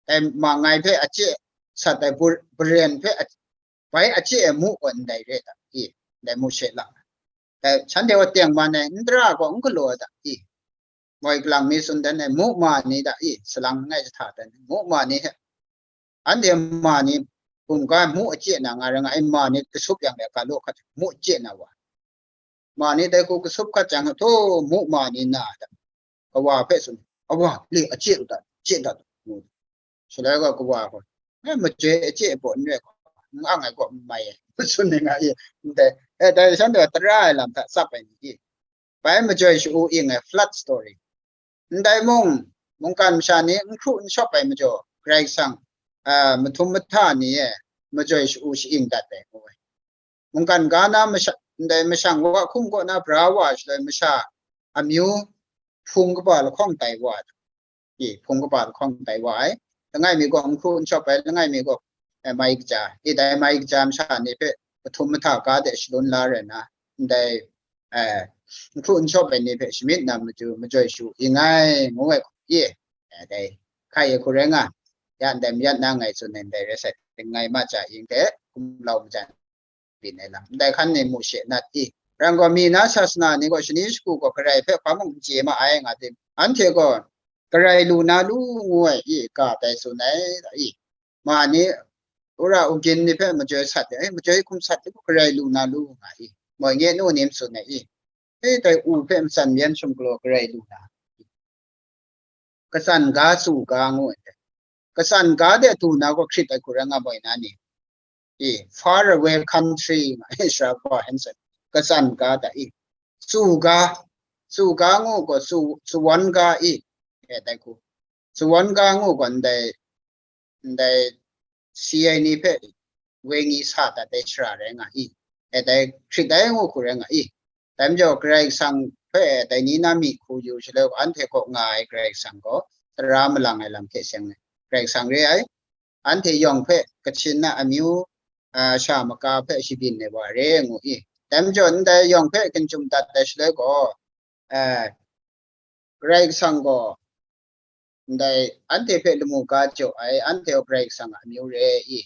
Dai ma ngai hpe a chye sat ai bu-, baren hpe a, bai a chye ai mu gaw ndai re ta i, ndai mu she la. Dai shanhte gaw tengman ai, n tara gaw n galaw ai ta i, moi galang mi tsun dan ai, mu ma ni ta i, salang langai jahta dan ai, mu ma ni hte, anhte ma ni, hkungga mu a chye na nga rai nga ai, ma ni kasup yang le ga law hkat, mu a chye na wa. Ma ni dai hku kasup hkat jang, htaw, mu ma ni na da, kawa hpe tsun, "Awa, le, a chye u dat, chye dat," ngu. Shaloi gaw kawa gaw, "E, majoi a chye ai baw n rai gaw, n ang ai gaw n mai ai," tsun ai nga i, ndai, e, dai shanhte tara ai lam hta tsap ai ni i, bai majoi sha-u ing ai flood story. Ndai mung, mungkan masha ni n hkru n shawp ai majaw, Karai Kasang, a, mahtum mahta ni e majoi sha-u sha-ing dat ai, ngu ai. Mungkan ga na masha-, ndai mashang wa hkum kaw na bra wa ai shaloi masha amyu hpung kaba lahkawng tai wa ai. I, hpung kaba lahkawng tai wa ai. Langai mi gaw n hkru n shawp ai, langai mi gaw, e, mai kaja. I, dai mai kaja masha ni hpe Htum mahta ga de shalun la rai na, ndai, eh, n hkru n shawp ai ni hpe shamyit na matu majoi shu ing ai, ngu ai hku, i, eh, dai, hkai ai hku rai nga, ya ndai mayat na ngai tsun ai ndai rai sai, ngai ma cha ing hte, gumlau majan byin ai lam, ndai hkan ni mu she nat i. Ran gaw, mi na sasana ni gaw shani shagu gaw Karai hpe hpa mung n chye ma ai, nga tim, anhte gaw Karai lu na lu ngu ai i, ga tai tsun ai, i. Ma ni, wora ugin ni hpe majoi sat ai, majoi hkum sat ai gaw Karai lu na lu nga i. Moi nge nu ni tsun ai i. E, dai u hpe matsan myan shum galaw Karai lu na. Katsan ga, tsu ga ngu ai. Katsan ga de du na gaw hkrit ai hku rai nga boi na ni. I, far away country nga ai, Sara Henson. Katsan ga da i. Tsu ga, tsu ga ngu gaw, tsu, tsuwan ga i. E, dai hku. Tsuwan ga ngu gaw ndai, ndai si ai ni hpe wenyi sa dat ai shara rai nga i. E, dai hkrit ai ngu hku rai nga i. Dai majaw Karai Kasang hpe dai ni na myi hku yu shaloi, anhte kaw nga ai Karai Kasang gaw tara malang ai lam hte seng ai Karai Kasang re ai. Anhte yawng hpe Kachin na amyu, a, sha maka hpe shabyin ai wa re ngu i. Dai majaw ndai yawng hpe ginjum dat ai shaloi gaw, a, Karai Kasang gaw ndai anhte hpe lamu ga jaw ai, anhte gaw Karai Kasang a amyu re i.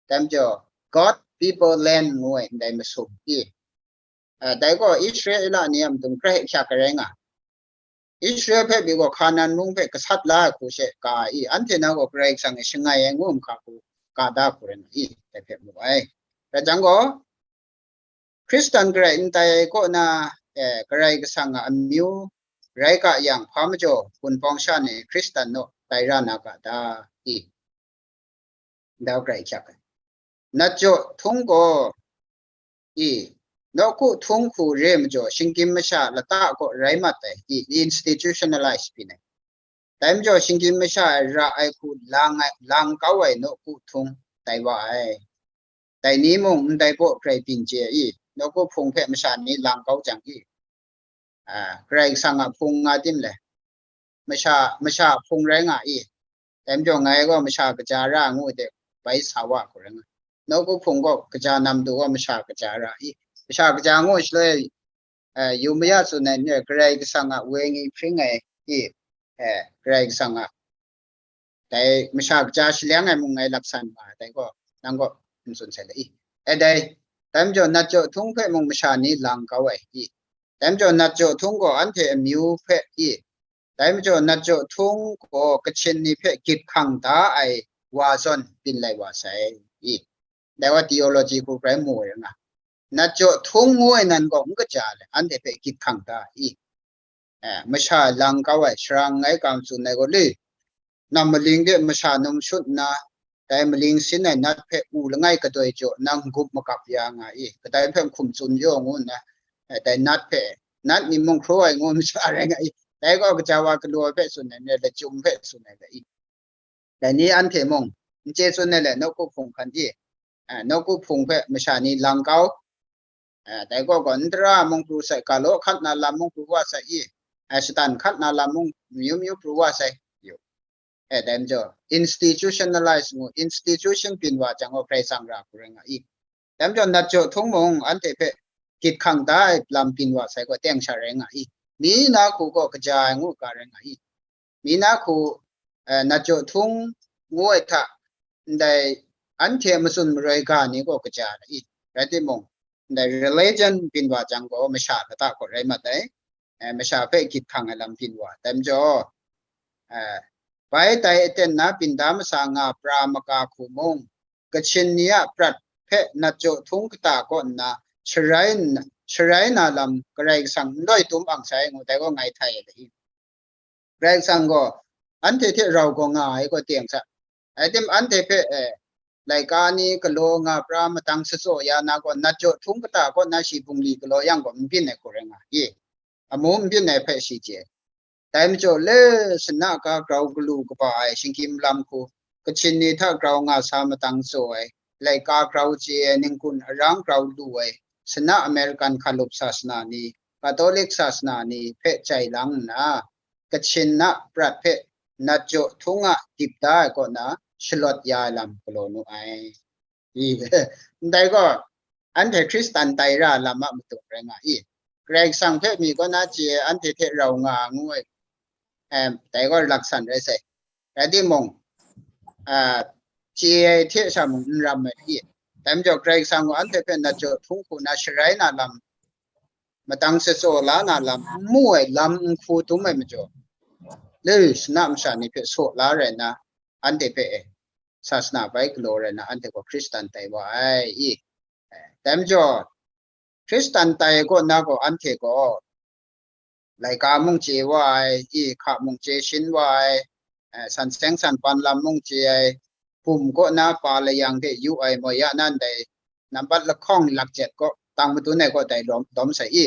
Dai majaw, God, people, land ngu ai ndai masum i. A, dai gaw Israela ni a matu hkrai hkyak ai rai nga. Israel hpe pyi gaw Hkanan mung hpe gasat la ai hku she ka i, anhte na gaw Karai Kasang e shangai ai ngu hkra hku ka da hku rai nga i, dai hpe mu ai. Rai jang gaw, Hkristan garai n tai ai kaw na, eh, Karai Kasang a amyu rai ga yang, hpa majaw Wunpawng sha ni Hkristan naw tai ra na ga ta i? Ndai garai hkyak ai. Nat jaw htung gaw, i, nawku htung hku re majaw, shinggyim masha lata gaw rai mat ai, i, institutionalize byin ai. Dai majaw, shinggyim masha e ra ai hku lang ai, lang kau ai nawku htung tai wa ai. Dai ni mung ndai baw grai byin chye i, nawku hpung hpe masha ni lang kau jang i, a, Karai Kasang a hpung nga tim le, masha, masha hpung rai nga i, dai majaw ngai gaw masha kaja ra ngu de, bai sa wa hku rai nga. Nawku hpung gaw kaja nam du gaw masha kaja ra i, masha kaja ngu shaloi, eh, Yumaya tsun ai ni, Karai Kasang a wenyi hpring ai i, eh, Karai Kasang a dai masha kaja shaleng ai mung ngai lap san ma ai, dai gaw, nang gaw n tsun sai le i. E dai, dai majaw nat jaw htung hpe mung masha ni lang kau ai i. Dai majaw nat jaw htung gaw anhte amyu hpe i. Dai majaw nat jaw htung gaw Kachin ni hpe gyit hkang da ai wa zawn byin lai wa sai i. Dai wa theology hku rai mu ai nga. Nat jaw htung ngu ai nan gaw n kaja le, anhte hpe gyit hkang da i. Eh, masha lang kau ai, sharang ai kam tsun ai gaw le, nam maling de masha num shut nna, dai maling sin ai nat hpe u langai kadoi jaw nang gup makap ya nga i, kadai hpe hkum tsun yaw ngu nna, eh, dai nat hpe, nat ni mung hkraw ai ngu masha rai nga i, dai gaw kaja wa galaw ai hpe tsun ai, lachyum hpe tsun ai ga i. Dai ni anhte mung, n chye tsun ai le, nawku hpung hkan i, eh, nawku hpung hpe masha ni lang kau, eh, dai gaw gaw, n tara mung pru sai, ga law hkat na lam mung pru wa sai i, eh, shatan hkat na lam mung myu myu pru wa sai, yu. Eh, dai majaw, institutionalize ngu, institution byin wa jang gaw, Karai Kasang ra hku rai nga i. Dai majaw, nat jaw htung mung anhte hpe gyit hkang da ai lam byin wa sai gaw, teng sha rai nga i. Mi na hku gaw kaja ai ngu ga rai nga i. Mi na hku, eh, nat jaw htung ngu ai hta, ndai anhte a matsun maroi ga ni gaw kaja ai i. Rai timung, ndai religion byin wa jang gaw, masha lata gaw rai mat ai. Eh, masha hpe gyit hkang ai lam byin wa. Dai majaw, eh, bai dai aten na byin da masa nga pra maka hku mung, Kachin ni a prat hpe nat jaw htung kata kaw nna sharai nna, sharai na lam Karai Kasang n loi tum ang sai ngu, dai gaw ngai htai ai le i. Karai Kasang gaw anhte hte rau gaw nga ai gaw teng sa. Rai tim, anhte hpe, eh, laika ni galaw nga pra matang shatsaw ya na gaw, nat jaw htung kata kaw na shi bungli galaw yang gaw, n byin ai hku rai nga i. Amu n byin ai hpe shi chye. Dai majaw le, sana ga grau galu kaba ai shinggyim lam hku, Kachin ni hta grau nga sa matang tsaw ai, laika grau chye ai, ningkun arang grau lu ai, sana American hkalup sasana ni, Katolik sasana ni hpe jai lang nna, Kachin na prat hpe nat jaw htung a dip da ai kaw na shalawt ya ai lam galaw nu ai. I, ndai gaw, anhte Hkristan tai ra lam a matung rai nga i. Karai Kasang hpe mi kaw na chye ai anhte hte rau nga ngu ai, em, dai gaw laksan rai sai. Rai timung, a, chye ai hte sha mung n ram ai i. Dai majaw Karai Kasang gaw anhte hpe nat jaw hpung hku na sharai na lam, matang shatsaw la na lam, n mu ai lam, n hku dum ai majaw, le, shana masha ni hpe saw la rai nna, anhte hpe e, sasana bai galaw rai nna, anhte gaw Hkristan tai wa ai i. Dai majaw, Hkristan tai ai kaw na gaw anhte gaw, laika mung chye wa ai, i hka mung chye shin wa ai, eh, san seng san pan lam mung chye ai, bum kaw na pa layang hte yu ai moi ya nan dai, nambat lahkawng lakjet kaw, tang madun ai kaw dai lawm, lawm sai i,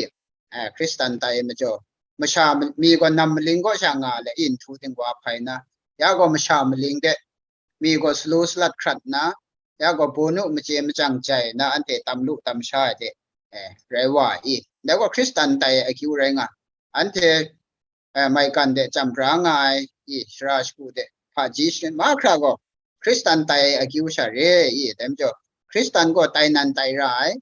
eh, Hkristan tai ai majaw, masha ma-, mi gaw nam maling kaw sha nga le i nhtu dingwa hpai na, ya gaw masha maling de, mi gaw salu salat hkrat nna, ya gaw bawnu machye machyang jai na anhte tam lu tam sha ai hte, eh, rai wa ai i. Dai gaw Hkristan tai ai akyu rai nga, anhte, eh, maigan de chyam bra nga ai i, shara shagu de hpaji sharin mahkra gaw Hkristan tai ai akyu sha re i, dai majaw Hkristan gaw tai nan tai ra ai,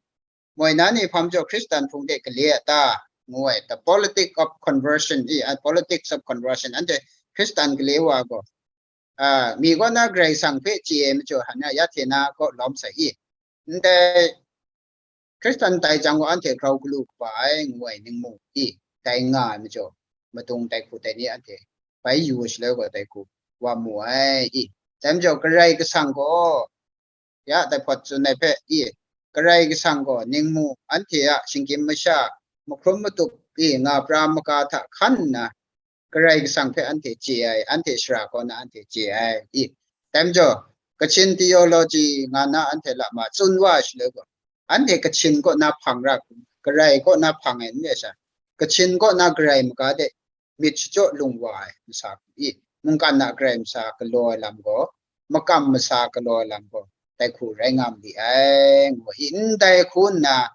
moi na ni hpang jaw Hkristan hpung de gale a ta? Ngu ai, the politic of conversion i, a, politics of conversion, anhte Hkristan gale wa gaw, a, mi kaw na Karai Kasang hpe chye ai majaw, hana ya hte na kaw lawm sai i. Ndai Hkristan tai jang gaw anhte grau galu kaba ai, ngu ai ningmu i, dai nga ai majaw, madung dai hku dai ni anhte bai yu ai shaloi gaw dai hku wa mu ai i. Dai majaw Karai Kasang gaw, ya dai hpawt tsun ai hpe i, Karai Kasang gaw ningmu anhte a shinggyim masha, mahkrum matup i, nga pra maga hta hkan nna, Karai Kasang hpe anhte chye ai, anhte shara kaw na anhte chye ai i. Dai majaw, Kachin theology nga na anhte lama tsun wa ai shaloi gaw, anhte Kachin kaw na hpang ra hku, Karai kaw na hpang ai n re sha, Kachin kaw na Karai maga de myit shachyaw lung wa ai masa hku i, mungkan a Karai masa galaw ai lam gaw, makam masa galaw ai lam gaw, dai hku rai nga ma li ai, ngu i. Ndai hku nna,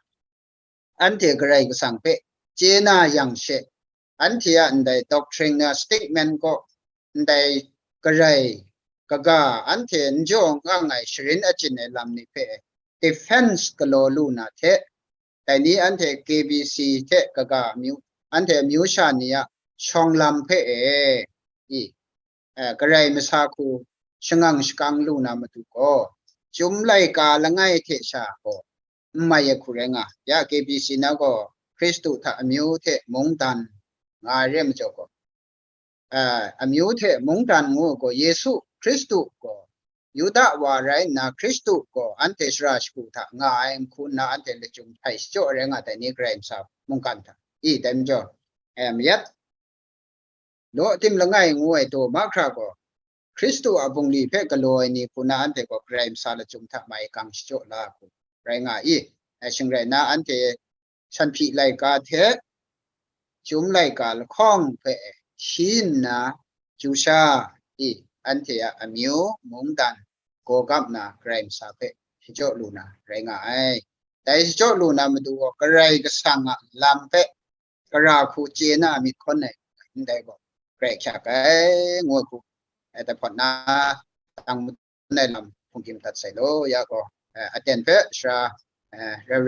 anhte Karai Kasang hpe chye na yang she, anhte a ndai doctrine na statement kaw, ndai Karai kaga, anhte n jaw n ang ai sharin achyin ai lam ni hpe defense galaw lu na hte, dai ni anhte K B C hte kaga amyu, anhte amyu sha ni a shawng lam hpe e, i, eh, Karai masa hku shangang shakang lu na matu gaw, chyum laika langai hte sha gaw n mai ai hku rai nga. Ya K B C na gaw Hkristu hta amyu hte mungdan nga ai re majaw gaw, eh, amyu hte mungdan ngu gaw, Yesu Hkristu gaw Yuda wa rai nna, Hkristu gaw anhte shara shagu hta nga ai, n hku nna anhte lachyum htai shachyaw rai nga dai ni, Karai masa mungkan hta i. Dai majaw, em, yat law tim langai ngu ai daw mahkra gaw, Hkristu a bungli hpe galaw ai ni hku na anhte gaw Karai masa lachyum hta mai gang shachyaw la hku rai nga i. Ai shing rai nna, anhte shanhpyi laika hte chyum laika lahkawng hpe shi nna, chyu sha i, anhte a amyu mungdan gaw gap na Karai masa hpe shachyaw lu na rai nga ai. Dai shachyaw lu na matu gaw, Karai Kasang a lam hpe gara hku chye na myit hkawn ai, ndai gaw, Karai hkyak ai, ngu ai hku, eh, dai hpawt na, tang madun ai lam hpungdim dat sai law, ya gaw, eh, aten hpe shara, eh,